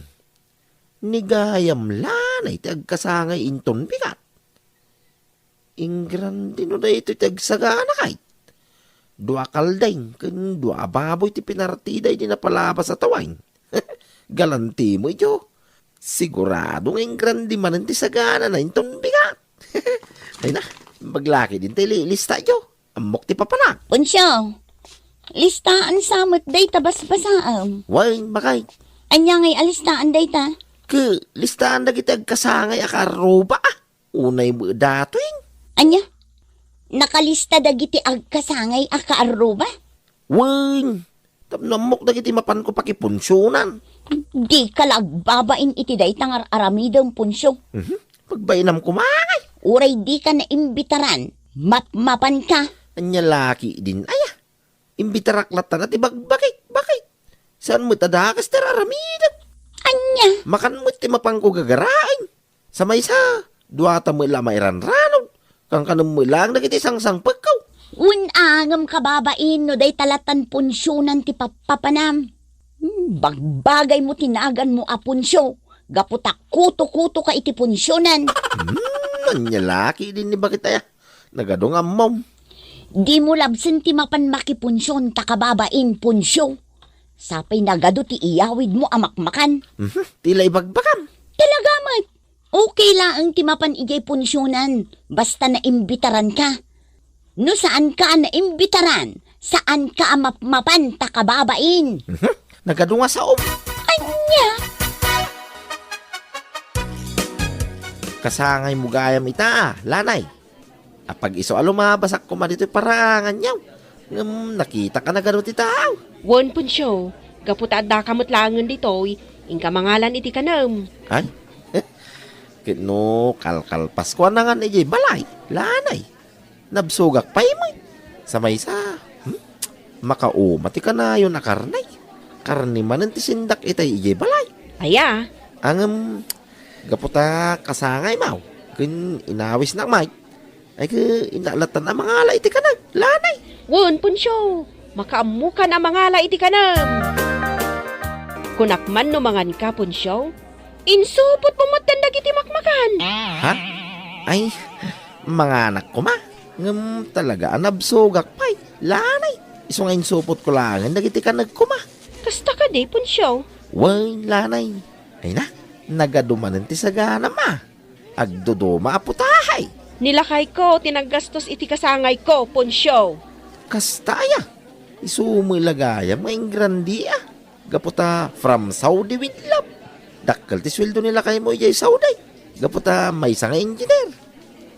Ni gayam lanay ti agkasangay inton bigat. Ingrandi no daytoy ti agsagana kay. Dua kalding ken dua a baboy ti pinartida idi napalabas a tuwing. Galanti mo idiay. Sigurado nga ingrandi manen ti saganana inton bigat. Ay na, imbag la ketdin ti li-, lista idiay. Ammok ti papanak. Punsiaw, listaan sa met dayta basbasaem. Wen, bakay. Ania ngay a listaan dayta? Ket listaan dagiti agkasangay a kaarruba, ah. Unay met datoy. Ania? Nakalista dagiti agkasangay a kaarruba? Wen, tapno ammok dagiti mapanko pakipunsionan. Dika la agbabain iti dayta nga ar-aramidem, Punsio. Mhm. Pagbainam koma ngay. Uray dika naimbitaran, mapmapanka. Ania la ketdin aya? Imbitarak latta ti bagbakik, bakik. Saan met a dakas ti ar-aramidek? Ania? Makan met ti mapanko gagaraen. Sa maysa, duata met la mairanranon. Kankanem met laeng dagiti sangsangpekko. Wen a, ngem kababain no dayta lattan punsionan ti pappapanam. Hmm, bagbagaymo ti naganmo a punsio, gapu ta kuto-kutoka iti punsionan. Hmm, ania la ketdin ni bakit aya? Nagadu nga ammom. Dimo labsen ti mapan makipunsion ta kababain, Punsio. Sapay nagadu ti iyawidmo a makmakan. Mhm, ti la ibagbagam. Talaga met. Okay laeng ti mapan idiay punsionan, basta naimbitaranka. No saanka a naimbitaran, saanka a mapmapan ta kababain. Mhm. Nagadu nga saom. Ania? Kasangaymo gayam ita, lanay. Apag-isu a lumabasak koma ditoy paraanganyo, ngem nakitaka nagadu ti tao. Wen, Punsio, gapu ta addaka met laengen ditoy, inka mangalan iti kanem. Ay? Ket no kalkalpasko a nangan idiay balay, lanay. Nabsogak pay met. Sa maysa, hmm? Makauma ti kanayon a karne. Karne manen ti sindak itay idiay balay. Aya? Ngem, gapu ta kasangaymo, ken inawisnak met. Ay, ket innak lattan a mangala iti kanem, lanay. Wen, Punsio, makaammokan a mangala iti kanem. Kunak man no manganka, Punsio, insupotmo metten dagiti makmakan. Ha? Ay, manganak koma. Ngem talaga a nabsogak pay, lanay. Isu nga insupotko laengen dagiti kaneg koma. Kasta kadi, Punsio? Wen, lanay. Ay na, nagadu manen ti saganam a. Agduduma a putahay. Ni lakayko ti naggastos iti kasangayko, Punsio. Kasta aya? Isu met la gayam nga ingrandi a. Gapu ta from Saudi with love. Dakkel ti sueldo ni lakaymo idiay Saudi. Gapu ta maysa nga engineer.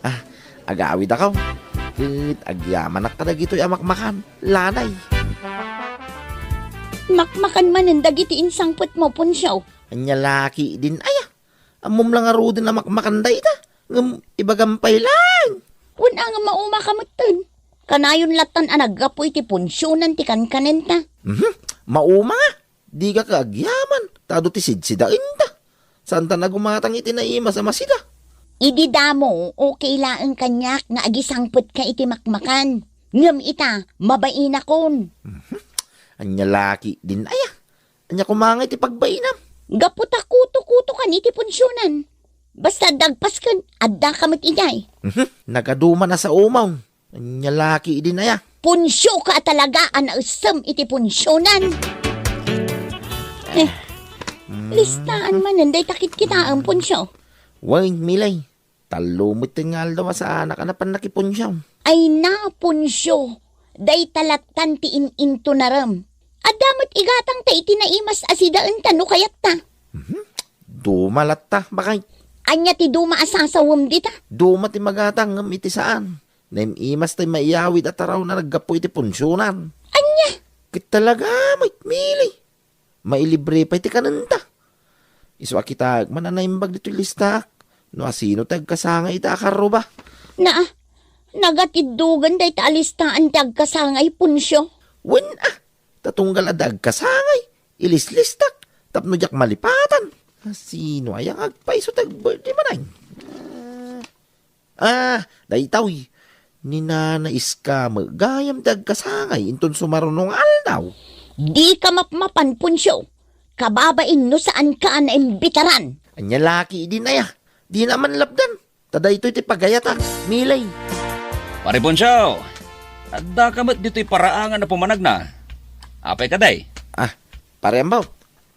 Ah, agawidakaw. Ket agyamanak kadagitoy a makmakan, lanay. Makmakan manen dagiti insangpetmo, Punsio. Ania la ketdin aya? Ammom la ngaruden a makmakan dayta, ngem ibagam pay laeng. Wen a, ngem maumaka metten. Kanayon lattan a naggapu iti punsionan ti kankanenta. Mhm. Mauma nga. Dika ka agyaman, ta adu ti sidsidaenta. Saanta a gumatang iti naimas a masida. Idi damo, okay laeng kaniak nga agisangpetka iti makmakan. Ngem ita, mabainakon. Mhm. Ania la ketdin aya? Ania koma nga iti pagbainam? Gapu ta kuto-kutokan iti punsionan. Basta dagpasken, addaka met idiay. Mhm. Nagadu man a saomo. Ania la ketdin aya? Punsioka a talaga a naessem iti punsionan. Eh, mm, listaan manen dayta kitkitaem, Punsio. Wen, Milay. Tallo met nga aldaw a saanak a napan nakipunsion. Ay na, Punsio, dayta lattan ti in-intonarem. Adda met igatangta iti naimas a sidaenta no kayatta. Mhm. Duma latta, bakay. Ania ti duma a sasawem dita? Duma ti magatang ngem iti saan. Naim-imas tay maiyawid a taraw na naggapu iti punsionan. Ania? Ket talaga met, Mili. Mailibre pay ti kanenta. Isu a kitaek man a naimbag ditoy listaak no asino ti agkasangay ita a karruba. Naa, nagatiddogan dayta a listaan ti agkasangay, Punsio. Wen a, Ta tunggal adda agkasangay, ilislistak, tapno diak malipatan. Sino aya nga agpayso ti ag-birthday manen? Ah, daytoy. Ni Nana Iska met gayam ti agkasangay inton sumaruno nga aldaw. Dika mapmapan, Poncio. Kababain no saanka a naimbitaran. Ania la ketdin aya? Dina man lapdan. Ta daytoy ti pagayatak, Milay. Pare Poncio, addaka met ditoy paraangan a pumanagna. Apay kadi? Ah, Pare Ambaw,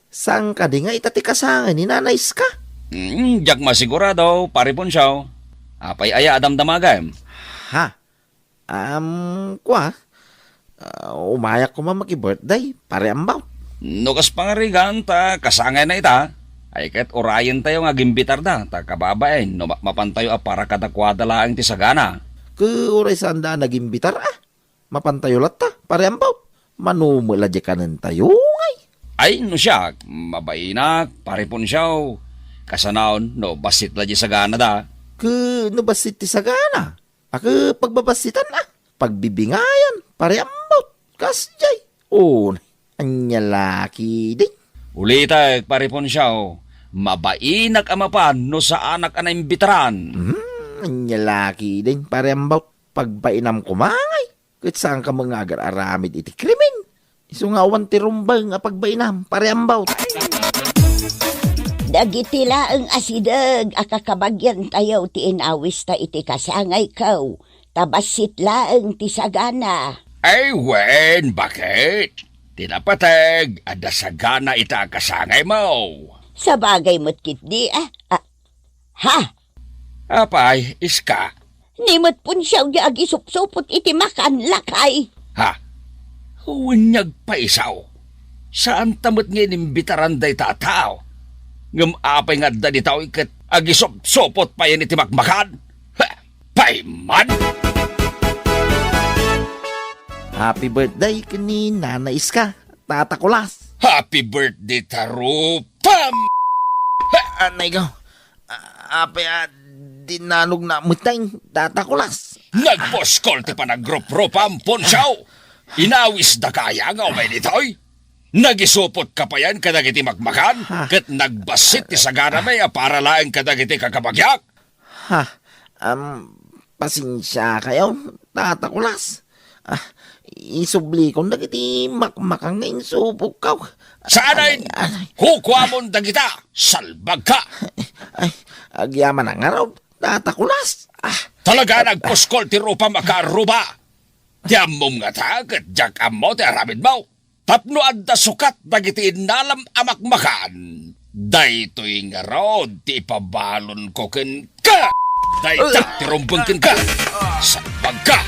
saan kadi nga ita ti kasangay ni Nana Iska? Hmm, diak masigurado, Pare Poncio. Apay aya a damdamagem? Ha? Am, kua? Ah, umayak koma maki-birthday, Pare Ambaw. No kas pangarigan ta kasangayna ita, ay ket urayentayo nga agimbitarda, ta kababain no ma-, mapantayo a para kadakuada laeng ti sagana. Ket uray saanda a nagimbitar, ah. Mapantayo latta, Pare Ambaw. Mano met la diay kanentayo, ngay? Ay, no siak, mabainak, Pare Poncio. Kasanaon, no bassit la diay saganada. Ket no bassit ti sagana? Ket pagbabassitan, ah, pagbibingayan, Pare Ambaw, kasdiay. O, ania la ketdin? Ulitek, Pare Poncio, mabainak a mapan no saanak a naimbitaran. Hmm, ania la ketdin, Pare Ambaw, pagbainam koma ngay. Ket saanka met nga agar-aramid iti krimen. Isu nga awan ti rumbeng a pagbainam, Pare Ambaw. Dagiti laeng asideg a kakabagyantayo ti inawista iti kasangayko, ta bassit laeng ti sagana. Ay wen, baket? Ti napateg, adda sagana ita a kasangaymo. Sabagay met ketdi, ah, ah, ha? Apay, Iska? Ni met Poncio diay agisupsupot iti makan, lakay. Ha? Wen, agpayso. Saanta met nga inimbitaran dayta a tao. Ngem apay nga adda ditoy ket agisupsupot payen iti makmakan? Ha? Payman! Happy birthday ken ni Nana Iska, Tata Kulas. Happy birthday, Tarup! Pam! Ha, anay ko. A-, apay a dinanogna met, Tata Kulas? Nagpuskol ti panagruprupam, Poncio! Inawisdaka aya nga umay ditoy? Nagisupotka payen kadagiti makmakan, ha, ket nagbassit ti saganami a para laeng kadagiti kakabagiak? Ha, am, pasensiakayo, Tata Kulas. Ah, isublikon dagiti makmakan nga insupokko. Saanay! Anay, anay. Kukuamon dagita! Salbagka! Ay, agyamanak ngarud, Tata Kulas. Ah. Talaga nagpuskol ti rupam a kaarruba! Ti ammom ngata, ket diak ammo ti aramidmo. Tapno adda sukat dagiti innalam a makmakan, daytoy ngarud ti ipabalonko kenka. Dayta ti rumbeng kenka. Salbagka!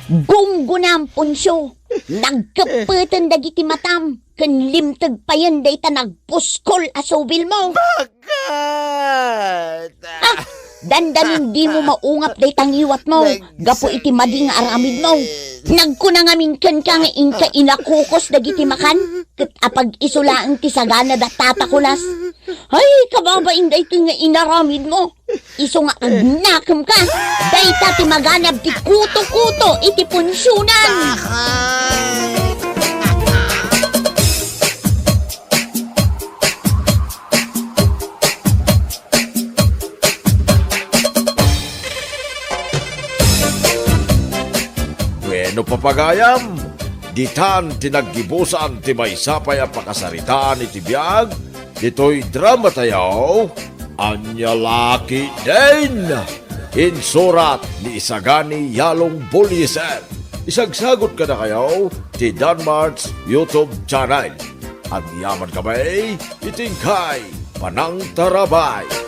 Gunggonam, Poncio. Nagkeppeten dagiti matam ken limteg payen dayta nagpuskol a subilmo. Baket! Ah, dandanin dimo maungap dayta ngiwatmo gapu iti madi nga aramidmo. Nagkuna ngamin kenka nga inka inakukos dagiti makan, ket apag-isu laeng ti sagana da Tata Kulas. Ay, kababain daytoy nga inaramidmo. Isu nga agnakemka, dayta ti maganab ti kuto-kuto iti punsionan. Bueno, papagayam, ditan ti naggibusan ti maysa pay a pakasaritaan iti biag ditoy dramatayo, Ania La Ketdin! Insurat ni Isagani Yalong Bullieser. Isagsagut kadakayo ti Danmart's YouTube channel. Agyamankami iti inkay panangtarabay.